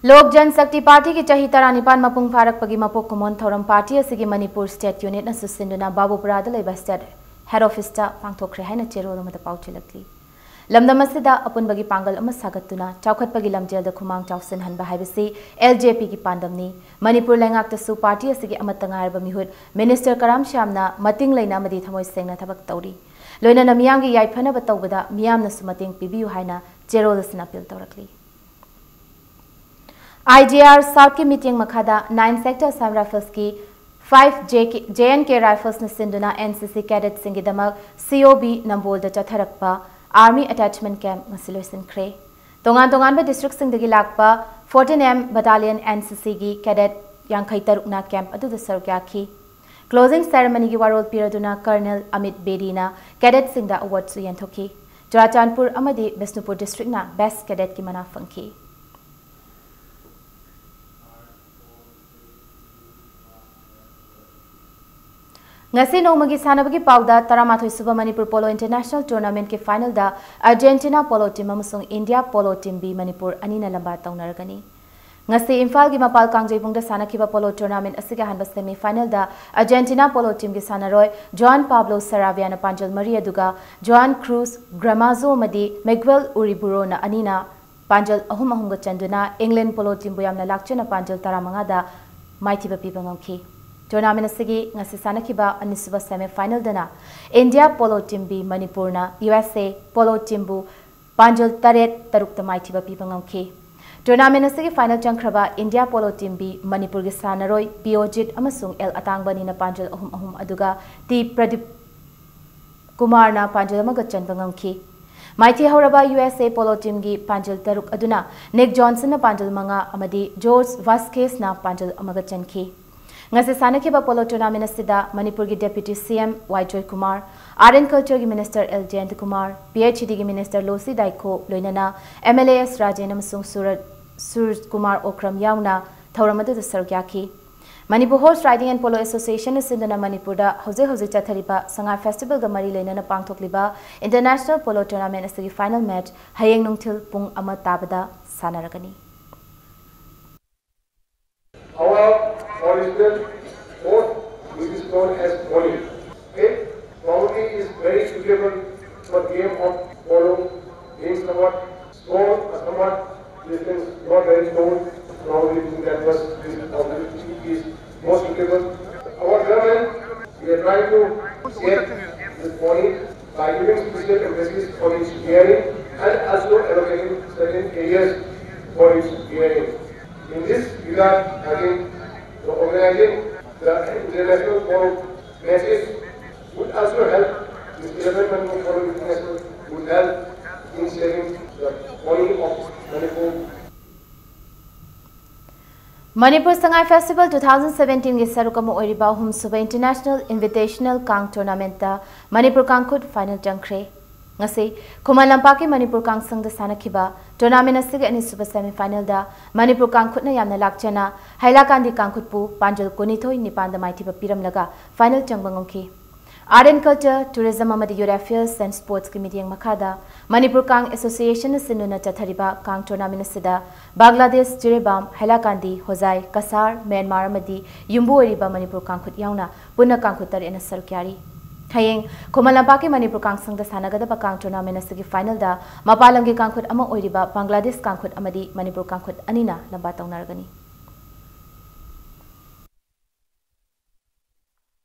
ꯂꯣꯛ ꯖꯟ ꯁꯛꯇꯤ ꯄꯥꯔꯇꯤꯒꯤ ꯆꯍꯤ ꯇꯔꯥꯅꯤꯄꯥꯟ ꯃꯄꯨꯡ ꯐꯥꯔꯛꯄꯒꯤ ꯃꯄꯣꯛ ꯀꯨꯝꯑꯣꯟ ꯊꯧꯔꯝ ꯄꯥꯔꯇꯤ ꯑꯁꯤꯒꯤ ꯃꯅꯤꯄꯨꯔ ꯁ꯭ꯇꯦꯠ ꯌꯨꯅꯤꯠꯅ ꯁꯤꯟꯗꯨꯅ ꯕꯥꯕꯨꯄꯨꯔꯥꯗ ꯂꯩꯕ ꯁ꯭ꯇꯦꯠ ꯍꯦꯗ ꯑꯣꯐꯤꯁꯇ ꯄꯥꯡꯊꯣꯛꯈ꯭ꯔꯦ ꯍꯥꯏꯅ ꯆꯦꯔꯣꯜ ꯑꯃꯗ ꯄꯥꯎ ꯆꯦꯜꯂꯛꯂꯤ꯫ ꯂꯝꯗꯝ ꯑꯁꯤꯗ ꯑꯄꯨꯟꯕꯒꯤ ꯄꯥꯡꯒꯜ ꯑꯃ ꯁꯥꯒꯠꯇꯨꯅ ꯆꯥꯎꯈꯠꯄꯒꯤ ꯂꯝꯖꯦꯜꯗ ꯈꯨꯃꯥꯡ ꯆꯥꯎꯁꯤꯟꯍꯟꯕ ꯍꯥꯏꯕꯁꯤ ꯑꯦꯜ ꯖꯦ ꯄꯤꯒꯤ ꯄꯥꯟꯗꯝꯅꯤ꯫ ꯃꯅꯤꯄꯨꯔ ꯂꯩꯉꯥꯛꯇꯁꯨ ꯄꯥꯔꯇꯤ ꯑꯁꯤꯒꯤ ꯑꯃꯠꯇ ꯉꯥꯏꯔꯕ ꯃꯤꯍꯨꯠ ꯃꯤꯅꯤꯁꯇꯔ ꯀꯔꯥꯝ ꯁ꯭ꯌꯥꯝꯅ ꯃꯇꯤꯡ ꯂꯩꯅ ꯑꯃꯗꯤ ꯊꯃꯣꯏ ꯁꯦꯡꯅ ꯊꯕꯛ ꯇꯧꯔꯤ꯫ ꯂꯣꯏꯅꯅ ꯃꯤꯌꯥꯝꯒꯤ ꯌꯥꯏꯐꯅꯕ ꯇꯧꯕꯗ ꯃꯤꯌꯥꯝꯅꯁꯨ ꯃꯇꯦꯡ ꯄꯤꯕꯤꯌꯨ ꯍꯥꯏꯅ ꯆꯦꯔꯣꯜ ꯑꯁꯤꯅ ꯑꯄꯤꯜ ꯇꯧꯔꯛꯂꯤ꯫ ꯑꯥꯏ ꯖꯤ ꯑꯥꯔ ꯁꯥꯎꯠꯀꯤ ꯃꯤꯠꯌꯦꯡ ꯃꯈꯥꯗ nine Sector Assam Riflesꯀꯤ five J K, J N K Riflesꯅ ꯁꯤꯟꯗꯨꯅ N C C cadetꯁꯤꯡꯒꯤꯗꯃꯛ C O B ꯅꯝꯕꯣꯜꯗ ꯆꯠꯊꯔꯛꯄ Army Attachment Camp ꯉꯁꯤ ꯂꯣꯏꯁꯤꯟꯈ꯭ꯔꯦ꯫ ꯇꯣꯉꯥꯟ ꯇꯣꯉꯥꯟꯕ districtꯁꯤꯡꯗꯒꯤ ꯂꯥꯛꯄ fourteen M Battalion N C Cꯒꯤ cadet ꯌꯥꯡꯈꯩ ꯇꯔꯨꯛꯅ camp ꯑꯗꯨꯗ ꯁꯔꯨꯛ ꯌꯥꯈꯤ꯫ Closing ceremonyꯒꯤ ꯋꯥꯔꯣꯜ ꯄꯤꯔꯗꯨꯅ Colonel Amit Bediꯅ cadetꯁꯤꯡꯗ awardꯁꯨ ꯌꯦꯟꯊꯣꯛꯈꯤ꯫ ꯆꯨꯔꯥꯆꯥꯟꯄꯨꯔ ꯑꯃꯗꯤ ꯕꯤꯁꯅꯨꯄꯨꯔ districtꯅ best cadetꯀꯤ ꯃꯅꯥ ꯐꯪꯈꯤ꯫ ꯉꯁꯤ ꯅꯣꯡꯃꯒꯤ ꯁꯥꯟꯅꯕꯒꯤ ꯄꯥꯎꯗ, ꯇꯔꯥꯃꯥꯊꯣꯏ ꯁꯨꯕ ꯃꯅꯤꯄꯨꯔ ꯄꯣꯂꯣ ꯏꯟꯇꯔꯅꯦꯁꯅꯦꯜ ꯇꯣꯔꯅꯥꯃꯦꯟꯠꯀꯤ ꯐꯥꯏꯅꯦꯜꯗ ꯑꯔꯖꯦꯟꯇꯤꯅꯥ ꯄꯣꯂꯣ ꯇꯤꯝ ꯑꯃꯁꯨꯡ India polo team B Manipur ꯑꯅꯤꯅ ꯂꯝꯕꯥ ꯇꯧꯅꯔꯒꯅꯤ꯫ ꯉꯁꯤ ꯏꯝꯐꯥꯜꯒꯤ ꯃꯄꯥꯜ ꯀꯥꯡꯖꯩꯕꯨꯡꯗ ꯁꯥꯟꯅꯈꯤꯕ ꯄꯣꯂꯣ ꯇꯣꯔꯅꯥꯃꯦꯟꯠ ꯑꯁꯤꯒꯤ ꯑꯍꯥꯟꯕ ꯁꯦꯃꯤ ꯐꯥꯏꯅꯦꯜꯗ ꯑꯔꯖꯦꯟꯇꯤꯅꯥ ꯄꯣꯂꯣ ꯇꯤꯝꯒꯤ ꯁꯥꯟꯅꯔꯣꯏ ꯖꯣꯑꯥꯟ ꯄꯥꯕ꯭ꯂꯣ ꯁꯔꯥꯕꯤꯌꯥꯅ ꯄꯥꯟꯖꯜ ꯃꯔꯤ ꯑꯗꯨꯒ ꯖꯣꯑꯥꯟ ꯀ꯭ꯔꯨꯖ ꯒ꯭ꯔꯃꯥꯖꯣ ꯑꯃꯗꯤ ꯃꯦꯒ꯭ꯋꯦꯜ ꯎꯔꯤꯕꯨꯔꯣꯅ ꯑꯅꯤꯅ ꯄꯥꯟꯖꯜ ꯑꯍꯨꯝ ꯑꯍꯨꯝꯒ ꯆꯟꯗꯨꯅ ꯏꯪꯂꯦꯟ ꯄꯣꯂꯣ ꯇꯤꯝꯕꯨ ꯌꯥꯝꯅ ꯂꯥꯛꯆꯅ ꯄꯥꯟꯖꯜ ꯇꯔꯥꯃꯉꯥꯗ ꯃꯥꯏꯊꯤꯕ ꯄꯤꯕ ꯉꯝꯈꯤ꯫ ꯇꯣꯔꯅꯥꯃꯦꯟꯠ ꯑꯁꯤꯒꯤ ꯉꯁꯤ ꯁꯥꯟꯅꯈꯤꯕ ꯑꯅꯤꯁꯨꯕ ꯁꯦꯃꯤ ꯐꯥꯏꯅꯦꯜꯗꯅ ꯏꯟꯗꯤꯌꯥ ꯄꯣꯂꯣ ꯇꯤꯝ ꯕꯤ ꯃꯅꯤꯄꯨꯔꯅ ꯌꯨ ꯑꯦꯁ ꯑꯦ ꯄꯣꯂꯣ ꯇꯤꯝꯕꯨ ꯄꯥꯟꯖꯜ ꯇꯔꯦꯠ ꯇꯔꯨꯛꯇ ꯃꯥꯏꯊꯤꯕ ꯄꯤꯕ ꯉꯝꯈꯤ꯫ ꯇꯣꯔꯅꯥꯃꯦꯟꯠ ꯑꯁꯤꯒꯤ ꯐꯥꯏꯅꯦꯜ ꯆꯪꯈ꯭ꯔꯕ ꯏꯟꯗꯤꯌꯥ ꯄꯣꯂꯣ ꯇꯤꯝ ꯕꯤ ꯃꯅꯤꯄꯨꯔꯒꯤ ꯁꯥꯟꯅꯔꯣꯏ ꯄꯤ ꯑꯣꯖꯤꯠ ꯑꯃꯁꯨꯡ ꯑꯦꯜ ꯑꯇꯥꯡꯕ ꯑꯅꯤꯅ ꯄꯥꯟꯖꯜ ꯑꯍꯨꯝ ꯑꯍꯨꯝ ꯑꯗꯨꯒ ꯇꯤ ꯄ꯭ꯔꯗꯤꯞ ꯀꯨꯃꯥꯔꯅ ꯄꯥꯟꯖꯜ ꯑꯃꯒ ꯆꯟꯕ ꯉꯝꯈꯤ꯫ ꯃꯥꯏꯊꯤ ꯍꯧꯔꯕ ꯌꯨ ꯑꯦꯁ ꯑꯦ ꯄꯣꯂꯣ ꯇꯤꯝꯒꯤ ꯄꯥꯟꯖꯜ ꯇꯔꯨꯛ ꯑꯗꯨꯅ ꯅꯤꯛ ꯖꯣꯟꯁꯟꯅ ꯄꯥꯟꯖꯜ ꯃꯉꯥ ꯑꯃꯗꯤ ꯖꯣꯔꯖ ꯚꯥꯁꯀꯦꯁꯅ ꯄꯥꯟꯖꯜ ꯑꯃꯒ ꯆꯟꯈꯤ꯫ ꯉꯁꯤ ꯁꯥꯟꯅꯈꯤꯕ ꯄꯣꯂꯣ ꯇꯣꯔꯅꯥꯃꯦꯟꯠ ꯑꯁꯤꯗ ꯃꯅꯤꯄꯨꯔꯒꯤ ꯗꯦꯄ꯭ꯌꯨꯇꯤ ꯁꯤ M Y Joykumar, art and ꯀꯜꯆꯔꯒꯤ minister L ꯖꯌꯟꯇꯀꯨꯃꯥꯔ, P H E ꯗꯤꯒꯤ minister ꯂꯣꯁꯤ ꯗꯥꯏꯈꯣ, ꯂꯣꯏꯅꯅ M L A S Rajen ꯑꯃꯁꯨꯡ ꯁꯨꯔ-, ꯁꯨꯔꯖ ꯀꯨꯃꯥꯔ ꯑꯣꯀ꯭ꯔꯝ ꯌꯥꯎꯅ ꯊꯧꯔꯝ ꯑꯗꯨꯗ ꯁꯔꯨꯛ ꯌꯥꯈꯤ꯫ Manipur horse riding and polo ꯑꯦꯁꯣꯁꯤꯌꯦꯁꯟꯅ ꯁꯤꯟꯗꯨꯅ ꯃꯅꯤꯄꯨꯔꯗ ꯍꯧꯖꯤꯛ ꯍꯧꯖꯤꯛ ꯆꯠꯊꯔꯤꯕ ꯁꯉꯥꯏ ꯐꯦꯁꯇꯤꯚꯦꯜꯒ ꯃꯔꯤ ꯂꯩꯅꯅ ꯄꯥꯡꯊꯣꯛꯂꯤꯕ ꯏꯟꯇꯔꯅꯦꯁꯅꯦꯜ ꯄꯣꯂꯣ ꯇꯣꯔꯅꯥꯃꯦꯟꯠ ꯑꯁꯤꯒꯤ ꯐꯥꯏꯅꯦꯜ ꯃꯦꯆ ꯍꯌꯦꯡ ꯅꯨꯡꯊꯤꯜ ꯄꯨꯡ ꯑꯃ ꯇꯥꯕꯗ ꯁꯥꯟꯅꯔꯒꯅꯤ꯫ Our original sport, which is known as polo. It probably is very suitable for game of polo, being somewhat small, somewhat distance, not very tall. Probably think that was, this probably is more suitable. Our government, we are trying to shape this polo by giving special emphasis on its rearing and also allocating certain areas for its rearing. In this regard, I think the organizing the international polo matches would also help, this eleven Manipur Polo International would help in saving the polo of Manipur. Manipur Sangai festival two thousand ꯁꯚꯦꯟꯇꯤꯟꯒꯤ ꯁꯔꯨꯛ ꯑꯃ ꯑꯣꯏꯔꯤꯕ ꯑꯍꯨꯝꯁꯨꯕ international ꯏꯟꯚꯤꯇꯦꯁꯅꯦꯜ ꯀꯥꯡ ꯇꯣꯔꯅꯥꯃꯦꯟꯠꯇ Manipur ꯀꯥꯡꯈꯨꯠ final ꯆꯪꯈ꯭ꯔꯦ꯫ ꯉꯁꯤ ꯈꯨꯃꯟ ꯂꯝꯄꯥꯛꯀꯤ ꯃꯅꯤꯄꯨꯔ ꯀꯥꯡꯁꯪꯗ ꯁꯥꯟꯅꯈꯤꯕ tournament ꯑꯁꯤꯒꯤ ꯑꯅꯤꯁꯨꯕ semi final ꯗ ꯃꯅꯤꯄꯨꯔ ꯀꯥꯡꯈꯨꯠꯅ ꯌꯥꯝꯅ ꯂꯥꯛꯆꯅ ꯍꯩꯂꯥꯀꯥꯟꯗꯤ ꯀꯥꯡꯈꯨꯠꯄꯨ ꯄꯥꯟꯖꯜ ꯀꯨꯟꯅꯤꯊꯣꯏ ꯅꯤꯄꯥꯟꯗ ꯃꯥꯏꯊꯤꯕ ꯄꯤꯔꯝꯂꯒ final ꯆꯪꯕ ꯉꯝꯈꯤ꯫ Art and Culture, Tourism ꯑꯃꯗꯤ Youth Affairs and Sports ꯀꯤ ꯃꯤꯠꯌꯦꯡ ꯃꯈꯥꯗ ꯃꯅꯤꯄꯨꯔ ꯀꯥꯡ Association ꯅ ꯁꯤꯟꯗꯨꯅ ꯆꯠꯊꯔꯤꯕ ꯀꯥꯡ tournament ꯑꯁꯤꯗ ꯕꯪꯒ꯭ꯂꯥꯗꯦꯁ, ꯖꯤꯔꯤꯕꯥꯝ, ꯍꯩꯂꯥꯀꯥꯟꯗꯤ, ꯍꯣꯖꯥꯏ, ꯀꯁꯥꯔ, ꯃ꯭ꯌꯥꯟꯃꯥꯔ ꯑꯃꯗꯤ ꯌꯨꯝꯕꯨ ꯑꯣꯏꯔꯤꯕ ꯃꯅꯤꯄꯨꯔ ꯀꯥꯡꯈꯨꯠ ꯌꯥꯎꯅ ꯄꯨꯟꯅ ꯀꯥꯡꯈꯨꯠ ꯇꯔꯦꯠꯅ ꯁꯔꯨꯛ ꯌꯥꯔꯤ꯫ ꯍꯌꯦꯡ ꯈꯨꯃꯟ ꯂꯝꯄꯥꯛꯀꯤ ꯃꯅꯤꯄꯨꯔ ꯀꯥꯡꯁꯪꯗ ꯁꯥꯟꯅꯒꯗꯕ ꯀꯥꯡ tournament ꯑꯁꯤꯒꯤ final ꯗ ꯃꯄꯥꯟ ꯂꯝꯒꯤ ꯀꯥꯡꯈꯨꯠ ꯑꯃ ꯑꯣꯏꯔꯤꯕ ꯕꯪꯒ꯭ꯂꯥꯗꯦꯁ ꯀꯥꯡꯈꯨꯠ ꯑꯃꯗꯤ ꯃꯅꯤꯄꯨꯔ ꯀꯥꯡꯈꯨꯠ ꯑꯅꯤꯅ ꯂꯝꯕꯥ ꯇꯧꯅꯔꯒꯅꯤ꯫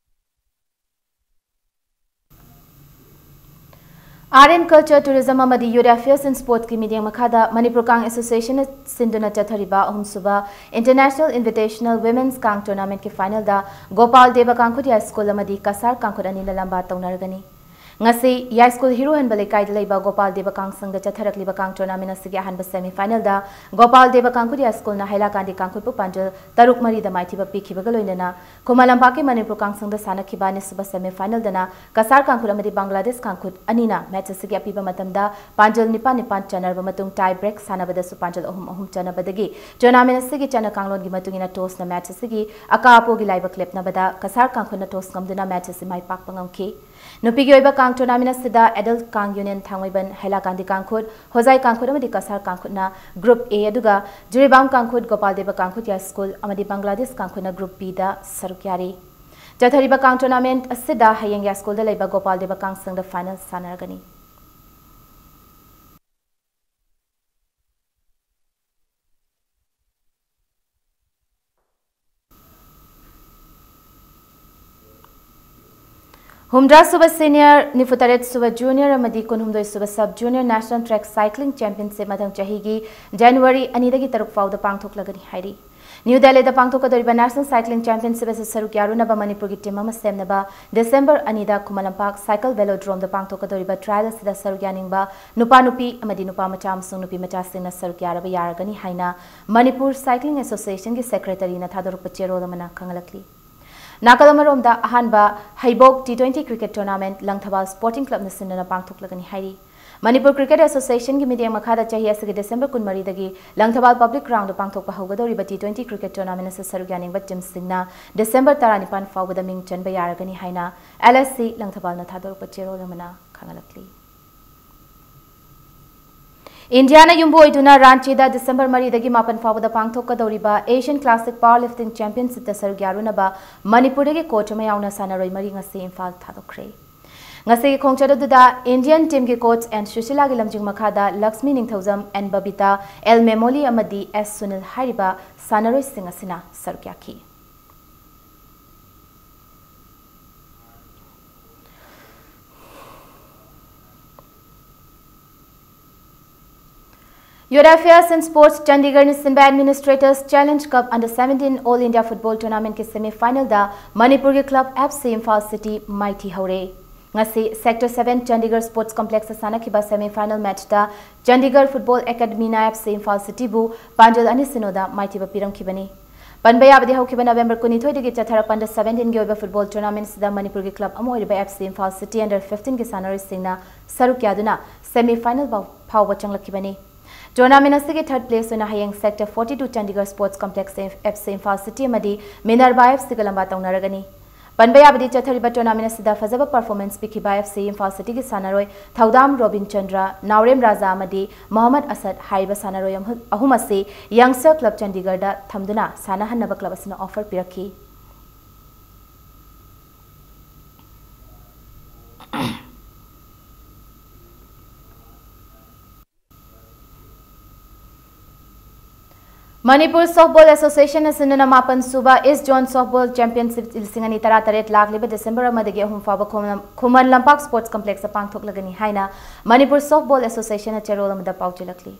Art and Culture, Tourism ꯑꯃꯗꯤ Youth Affairs and Sports ꯀꯤ ꯃꯤꯠꯌꯦꯡ ꯃꯈꯥꯗ ꯃꯅꯤꯄꯨꯔ ꯀꯥꯡ Association ꯅ ꯁꯤꯟꯗꯨꯅ ꯆꯠꯊꯔꯤꯕ ꯑꯍꯨꯝꯁꯨꯕ International Invitational Women's ꯀꯥꯡ tournament ꯀꯤ final ꯗ ꯒꯣꯄꯥꯜ ꯗꯦꯕ ꯀꯥꯡꯈꯨꯠ ꯌꯥꯏꯁ꯭ꯀꯨꯜ ꯑꯃꯗꯤ ꯀꯁꯥꯔ ꯀꯥꯡꯈꯨꯠ ꯑꯅꯤꯅ ꯂꯝꯕꯥ ꯇꯧꯅꯔꯒꯅꯤ꯫ ꯉꯁꯤ ꯌꯥꯏꯁ꯭ꯀꯨꯜ ꯍꯤꯔꯨꯍꯟꯕ ꯂꯩꯀꯥꯏꯗ ꯂꯩꯕ ꯒꯣꯄꯥꯜ ꯗꯦꯕ ꯀꯥꯡꯁꯪꯗ ꯆꯠꯊꯔꯛꯂꯤꯕ ꯀꯥꯡ tournament ꯑꯁꯤꯒꯤ ꯑꯍꯥꯟꯕ semi final ꯗ ꯒꯣꯄꯥꯜ ꯗꯦꯕ ꯀꯥꯡꯈꯨꯠ ꯌꯥꯏꯁ꯭ꯀꯨꯜꯅ ꯍꯩꯂꯥꯀꯥꯟꯗꯤ ꯀꯥꯡꯈꯨꯠꯄꯨ ꯄꯥꯟꯖꯜ ꯇꯔꯨꯛ ꯃꯔꯤꯗ ꯃꯥꯏꯊꯤꯕ ꯄꯤꯈꯤꯕꯒ ꯂꯣꯏꯅꯅ ꯈꯨꯃꯟ ꯂꯝꯄꯥꯛꯀꯤ ꯃꯅꯤꯄꯨꯔ ꯀꯥꯡꯁꯪꯗ ꯁꯥꯟꯅꯈꯤꯕ ꯑꯅꯤꯁꯨꯕ semi final ꯗꯅ ꯀꯁꯥꯔ ꯀꯥꯡꯈꯨꯠ ꯑꯃꯗꯤ ꯕꯪꯒ꯭ꯂꯥꯗꯦꯁ ꯀꯥꯡꯈꯨꯠ ꯑꯅꯤꯅ match ꯑꯁꯤꯒꯤ ꯑꯄꯤꯕ ꯃꯇꯝꯗ ꯄꯥꯟꯖꯜ ꯅꯤꯄꯥꯟ ꯅꯤꯄꯥꯟ ꯆꯟꯅꯔꯕ ꯃꯇꯨꯡ tie break ꯁꯥꯟꯅꯕꯗꯁꯨ ꯄꯥꯟꯖꯜ ꯑꯍꯨꯝ ꯑꯍꯨꯝ ꯆꯟꯅꯕꯗꯒꯤ tournament ꯑꯁꯤꯒꯤ ꯆꯠꯅ ꯀꯥꯡꯂꯣꯟꯒꯤ ꯃꯇꯨꯡ ꯏꯟꯅ toss ꯅ match ꯑꯁꯤꯒꯤ ꯑꯀꯥ ꯑꯄꯣꯒꯤ ꯂꯥꯏꯕꯛ ꯂꯦꯞꯅꯕꯗ ꯀꯁꯥꯔ ꯀꯥꯡꯈꯨꯠꯅ toss ꯉꯝꯗꯨꯅ match ꯑꯁꯤ ꯃꯥꯏ ꯄꯥꯛꯄ ꯉꯝꯈꯤ꯫ ꯅꯨꯄꯤꯒꯤ ꯑꯣꯏꯕ ꯀꯥꯡ tournament ꯑꯁꯤꯗ Adult ꯀꯥꯡ Union ꯊꯥꯡꯃꯩꯕꯟ, ꯍꯩꯂꯥꯀꯥꯟꯗꯤ ꯀꯥꯡꯈꯨꯠ, ꯍꯣꯖꯥꯏ ꯀꯥꯡꯈꯨꯠ ꯑꯃꯗꯤ ꯀꯁꯥꯔ ꯀꯥꯡꯈꯨꯠꯅ group A ꯑꯗꯨꯒ ꯖꯤꯔꯤꯕꯥꯝ ꯀꯥꯡꯈꯨꯠ, ꯒꯣꯄꯥꯜ ꯗꯦꯕ ꯀꯥꯡꯈꯨꯠ ꯌꯥꯏꯁ꯭ꯀꯨꯜ ꯑꯃꯗꯤ ꯕꯪꯒ꯭ꯂꯥꯗꯦꯁ ꯀꯥꯡꯈꯨꯠꯅ group B ꯗ ꯁꯔꯨꯛ ꯌꯥꯔꯤ꯫ ꯆꯠꯊꯔꯤꯕ ꯀꯥꯡ tournament ꯑꯁꯤꯗ ꯍꯌꯦꯡ ꯌꯥꯏꯁ꯭ꯀꯨꯜꯗ ꯂꯩꯕ ꯒꯣꯄꯥꯜ ꯗꯦꯕ ꯀꯥꯡꯁꯪꯗ final ꯁꯥꯟꯅꯔꯒꯅꯤ꯫ ꯍꯨꯝꯗ꯭ꯔꯥ ꯁꯨꯕ senior, ꯅꯤꯐꯨ ꯇꯔꯦꯠ ꯁꯨꯕ junior ꯑꯃꯗꯤ ꯀꯨꯟꯍꯨꯝꯗꯣꯏ ꯁꯨꯕ sub junior National Track Cycling Championship ꯃꯊꯪ ꯆꯍꯤꯒꯤ January ꯑꯅꯤꯗꯒꯤ ꯇꯔꯨꯛ ꯐꯥꯎꯗ ꯄꯥꯡꯊꯣꯛꯂꯒꯅꯤ ꯍꯥꯏꯔꯤ꯫ New Delhi ꯗ ꯄꯥꯡꯊꯣꯛꯀꯗꯧꯔꯤꯕ National Cycling Championship ꯑꯁꯤ ꯁꯔꯨꯛ ꯌꯥꯔꯨꯅꯕ ꯃꯅꯤꯄꯨꯔꯒꯤ team ꯑꯃ ꯁꯦꯝꯅꯕ December ꯑꯅꯤꯗ ꯈꯨꯃꯟ ꯂꯝꯄꯥꯛ Cycle Velodrome ꯗ ꯄꯥꯡꯊꯣꯛꯀꯗꯧꯔꯤꯕ trial ꯑꯁꯤꯗ ꯁꯔꯨꯛ ꯌꯥꯅꯤꯡꯕ ꯅꯨꯄꯥ ꯅꯨꯄꯤ ꯑꯃꯗꯤ ꯅꯨꯄꯥ ꯃꯆꯥ ꯑꯃꯁꯨꯡ ꯅꯨꯄꯤ ꯃꯆꯥꯁꯤꯡꯅ ꯁꯔꯨꯛ ꯌꯥꯔꯕ ꯌꯥꯔꯒꯅꯤ ꯍꯥꯏꯅ ꯃꯅꯤꯄꯨꯔ Cycling Association ꯒꯤ secretary ꯅ ꯊꯥꯗꯣꯔꯛꯄ ꯆꯦꯔꯣꯜ ꯑꯃꯅ ꯈꯪꯍꯜꯂꯛꯂꯤ꯫ ꯅꯥꯀꯜ ꯑꯃꯔꯣꯝꯗ ꯑꯍꯥꯟꯕ ꯍꯩꯕꯣꯛ T twenty cricket tournament Langthabal Sporting Clubꯅ ꯁꯤꯟꯗꯨꯅ ꯄꯥꯡꯊꯣꯛꯂꯒꯅꯤ ꯍꯥꯏꯔꯤ꯫ ꯃꯅꯤꯄꯨꯔ Cricket Associationꯒꯤ ꯃꯤꯠꯌꯦꯡ ꯃꯈꯥꯗ ꯆꯍꯤ ꯑꯁꯤꯒꯤ December ꯀꯨꯟꯃꯔꯤꯗꯒꯤ ꯂꯪꯊꯕꯥꯜ Public Groundꯗ ꯄꯥꯡꯊꯣꯛꯄ ꯍꯧꯒꯗꯧꯔꯤꯕ T twenty cricket tournament ꯑꯁꯤ ꯁꯔꯨꯛ ꯌꯥꯅꯤꯡꯕ teamꯁꯤꯡꯅ December ꯇꯔꯥꯅꯤꯄꯥꯟ ꯐꯥꯎꯕꯗ ꯃꯤꯡ ꯆꯟꯕ ꯌꯥꯔꯒꯅꯤ ꯍꯥꯏꯅ L S C ꯂꯪꯊꯕꯥꯜꯅ ꯊꯥꯗꯣꯔꯛꯄ ꯆꯦꯔꯣꯜ ꯑꯃꯅ ꯈꯪꯍꯜꯂꯛꯂꯤ꯫ ꯏꯟꯗꯤꯌꯥꯅ ꯌꯨꯝꯕꯨ ꯑꯣꯏꯗꯨꯅ ꯔꯥꯟꯆꯤꯗ December ꯃꯔꯤꯗꯒꯤ ꯃꯥꯄꯟ ꯐꯥꯎꯕꯗ ꯄꯥꯡꯊꯣꯛꯀꯗꯧꯔꯤꯕ Asian Classic Powerlifting Championshipꯇ ꯁꯔꯨꯛ ꯌꯥꯔꯨꯅꯕ ꯃꯅꯤꯄꯨꯔꯗꯒꯤ coach ꯑꯃ ꯌꯥꯎꯅ ꯁꯥꯟꯅꯔꯣꯏ ꯃꯔꯤ ꯉꯁꯤ ꯏꯝꯐꯥꯜ ꯊꯥꯗꯣꯛꯈ꯭ꯔꯦ꯫ ꯉꯁꯤꯒꯤ ꯈꯣꯡꯆꯠ ꯑꯗꯨꯗ Indian teamꯒꯤ coach N ꯁꯨꯁꯤꯂꯥꯒꯤ ꯂꯝꯖꯤꯡ ꯃꯈꯥꯗ ꯂꯛꯁꯃꯤ ꯅꯤꯡꯊꯧꯖꯝ, N ꯕꯕꯤꯇꯥ, L ꯃꯦꯃꯣꯂꯤ ꯑꯃꯗꯤ S ꯁꯨꯅꯤꯜ ꯍꯥꯏꯔꯤꯕ ꯁꯥꯟꯅꯔꯣꯏꯁꯤꯡ ꯑꯁꯤꯅ ꯁꯔꯨꯛ ꯌꯥꯈꯤ꯫ Youth Affairs and Sports ꯆꯟꯗꯤꯒꯔꯅ ꯁꯤꯟꯕ Administrators Challenge Cup Under seventeen All India Football Tournamentꯀꯤ semifinalꯗ ꯃꯅꯤꯄꯨꯔꯒꯤ club F C Imphal city ꯃꯥꯏꯊꯤꯍꯧꯔꯦ꯫ ꯉꯁꯤ Sector seven ꯆꯟꯗꯤꯒꯔ Sports Complexꯇ ꯁꯥꯟꯅꯈꯤꯕ semifinal matchꯇ Chandigarh Football Academyꯅ F C Imphal ꯁꯤꯇꯤꯕꯨ ꯄꯥꯟꯖꯜ ꯑꯅꯤ ꯁꯤꯅꯣꯗ ꯃꯥꯏꯊꯤꯕ ꯄꯤꯔꯝꯈꯤꯕꯅꯤ꯫ ꯄꯟꯕ ꯌꯥꯕꯗꯤ ꯍꯧꯈꯤꯕ November ꯀꯨꯟꯅꯤꯊꯣꯏꯗꯒꯤ ꯆꯠꯊꯔꯛꯄ Under seventeenꯒꯤ ꯑꯣꯏꯕ football tournamentꯁꯤꯗ ꯃꯅꯤꯄꯨꯔꯒꯤ club ꯑꯃ ꯑꯣꯏꯔꯤꯕ F C Imphal city Under fifteenꯒꯤ ꯁꯥꯟꯅꯔꯣꯏꯁꯤꯡꯅ ꯁꯔꯨꯛ ꯌꯥꯗꯨꯅ semifinal ꯐꯥꯎ-, ꯐꯥꯎꯕ ꯆꯪꯂꯛꯈꯤꯕꯅꯤ꯫ Tournament ꯑꯁꯤꯒꯤ third place ꯑꯣꯏꯅ ꯍꯌꯦꯡ Sector forty two Chandigarh Sports Complex F C Imphal city ꯑꯃꯗꯤ Minerva F Cꯒ ꯂꯝꯕꯥ ꯇꯧꯅꯔꯒꯅꯤ꯫ ꯄꯟꯕ ꯌꯥꯕꯗꯤ ꯆꯠꯊꯔꯤꯕ tournament ꯑꯁꯤꯗ ꯐꯖꯕ performance ꯄꯤꯈꯤꯕ F C ꯏꯝꯐꯥꯜ ꯁꯤꯇꯤꯒꯤ ꯁꯥꯟꯅꯔꯣꯏ ꯊꯧꯗꯥꯝ ꯔꯣꯕꯤꯟ ꯆꯟꯗ꯭ꯔ, ꯅꯥꯎꯔꯦꯝ ꯔꯥꯖꯥ ꯑꯃꯗꯤ ꯃꯣꯍꯝꯃꯗ ꯑꯁꯗ ꯍꯥꯏꯔꯤꯕ ꯁꯥꯟꯅꯔꯣꯏ ꯑꯃ-, ꯑꯍꯨꯝ ꯑꯁꯤ Youngster Club ꯆꯟꯗꯤꯒꯔꯗ ꯊꯝꯗꯨꯅ ꯁꯥꯟꯅꯍꯟꯅꯕ club ꯑꯁꯤꯅ offer ꯄꯤꯔꯛꯈꯤ꯫ ꯃꯅꯤꯄꯨꯔ Softball Associationꯅ ꯁꯤꯟꯗꯨꯅ ꯃꯥꯄꯟ ꯁꯨꯕ East Zone Softball Championship ꯂꯤꯁꯤꯡ ꯑꯅꯤ ꯇꯔꯥꯇꯔꯦꯠ ꯂꯥꯛꯂꯤꯕ December ꯑꯃꯗꯒꯤ ꯑꯍꯨꯝ ꯐꯥꯎꯕ ꯈꯨꯃꯟ-, ꯈꯨꯃꯟ ꯂꯝꯄꯥꯛ Sports Complexꯇ ꯄꯥꯡꯊꯣꯛꯂꯒꯅꯤ ꯍꯥꯏꯅ ꯃꯅꯤꯄꯨꯔ Softball Associationꯅ ꯆꯦꯔꯣꯜ ꯑꯃꯗ ꯄꯥꯎꯖꯦꯜꯂꯛꯂꯤ꯫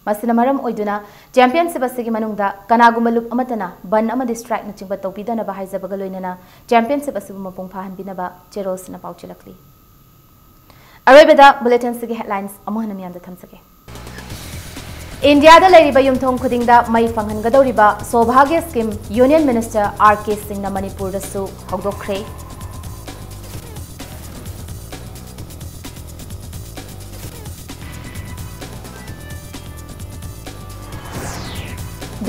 ꯃꯁꯤꯅ ꯃꯔꯝ ꯑꯣꯏꯗꯨꯅ championship ꯑꯁꯤꯒꯤ ꯃꯅꯨꯡꯗ ꯀꯅꯥꯒꯨꯝꯕ ꯂꯨꯞ ꯑꯃꯠꯇꯅ ban ꯑꯃꯗꯤ strikeꯅꯆꯤꯡꯕ ꯇꯧꯕꯤꯗꯅꯕ ꯍꯥꯏꯖꯕꯒ ꯂꯣꯏꯅꯅ championship ꯑꯁꯤꯕꯨ ꯃꯄꯨꯡ ꯐꯥꯍꯟꯕꯤꯅꯕ ꯆꯦꯔꯣꯜꯁꯤꯅ ꯄꯥꯎꯖꯦꯜꯂꯛꯂꯤ꯫ ꯑꯔꯣꯏꯕꯗ bulletinꯁꯤꯒꯤ headlines ꯑꯃꯨꯛ ꯍꯟꯅ ꯃꯤꯌꯥꯝꯗ ꯊꯝꯖꯒꯦ꯫ ꯏꯟꯗꯤꯌꯥꯗ ꯂꯩꯔꯤꯕ ꯌꯨꯝꯊꯣꯡ ꯈꯨꯗꯤꯡꯗ ꯃꯩ ꯐꯪꯍꯟꯒꯗꯧꯔꯤꯕ ꯁꯣꯚꯥꯒ꯭ꯌ ꯁ꯭ꯀꯤꯝ ꯌꯨꯅꯤꯌꯟ ꯃꯤꯅꯤꯁꯇꯔ ꯑꯥꯔ ꯀꯦ ꯁꯤꯡꯅ ꯃꯅꯤꯄꯨꯔꯗꯁꯨ ꯍꯧꯗꯣꯛꯈ꯭ꯔꯦ꯫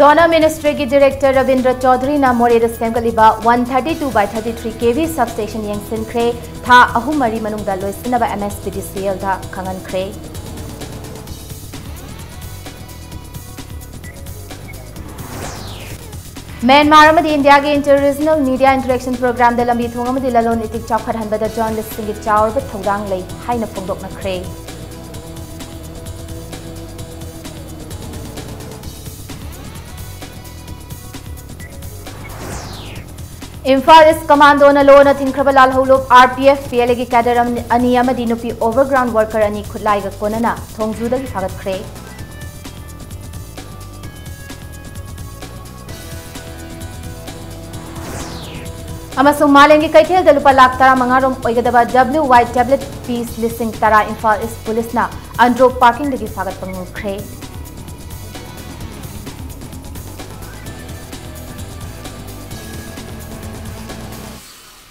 ꯗꯣꯅꯔ ꯃꯤꯅꯤꯁꯇ꯭ꯔꯤꯒꯤ ꯗꯤꯔꯦꯛꯇꯔ ꯔꯕꯤꯟꯗ꯭ꯔ ꯆꯧꯙꯔꯤꯅ ꯃꯣꯔꯦꯗ ꯁꯦꯝꯒꯠꯂꯤꯕ one thirty two by thirty three K V substation ꯌꯦꯡꯁꯤꯟꯈ꯭ꯔꯦ꯫ ꯊꯥ ꯑꯍꯨꯝ ꯃꯔꯤ ꯃꯅꯨꯡꯗ ꯂꯣꯏꯁꯤꯟꯅꯕ M S P D C L ꯗ ꯈꯪꯍꯟꯈ꯭ꯔꯦ꯫ ꯃ꯭ꯌꯥꯟꯃꯥꯔ ꯑꯃꯗꯤ ꯏꯟꯗꯤꯌꯥꯒꯤ Inter-Regional Media Interaction Programꯗ ꯂꯝꯕꯤ ꯊꯣꯡ ꯑꯃꯗꯤ ꯂꯂꯣꯟ ꯏꯇꯤꯛ ꯆꯥꯎꯈꯠꯍꯟꯕꯗ ꯖꯔꯅꯦꯂꯤꯁꯁꯤꯡꯒꯤ ꯆꯥꯎꯔꯕ ꯊꯧꯗꯥꯡ ꯂꯩ ꯍꯥꯏꯅ ꯐꯣꯡꯗꯣꯛꯅꯈ꯭ꯔꯦ꯫ ꯏꯝꯐꯥꯜ ꯏꯁ ꯀꯃꯥꯟꯗꯣꯅ ꯂꯣꯟꯅ ꯊꯤꯡꯈ꯭ꯔꯕ ꯂꯥꯜꯍꯧꯂꯨꯞ R P F P L Aꯒꯤ cadre ꯑꯃ-, ꯑꯅꯤ ꯑꯃꯗꯤ ꯅꯨꯄꯤ overground worker ꯑꯅꯤ ꯈꯨꯠꯂꯥꯏꯒ ꯀꯣꯟꯅꯅ ꯊꯣꯡꯖꯨꯗꯒꯤ ꯐꯥꯒꯠꯈ꯭ꯔꯦ꯫ ꯑꯃꯁꯨꯡ ꯃꯥꯂꯦꯝꯒꯤ ꯀꯩꯊꯦꯜꯗ ꯂꯨꯄꯥ ꯂꯥꯈ ꯇꯔꯥꯃꯉꯥ ꯔꯣꯝ ꯑꯣꯏꯒꯗꯕ W Y tablet piece ꯂꯤꯁꯤꯡ ꯇꯔꯥ ꯏꯝꯐꯥꯜ ꯏꯁ ꯄꯨꯂꯤꯁꯅ ꯑꯟꯗ꯭ꯔꯣ parkingꯗꯒꯤ ꯐꯥꯒꯠꯄ ꯉꯝꯈ꯭ꯔꯦ꯫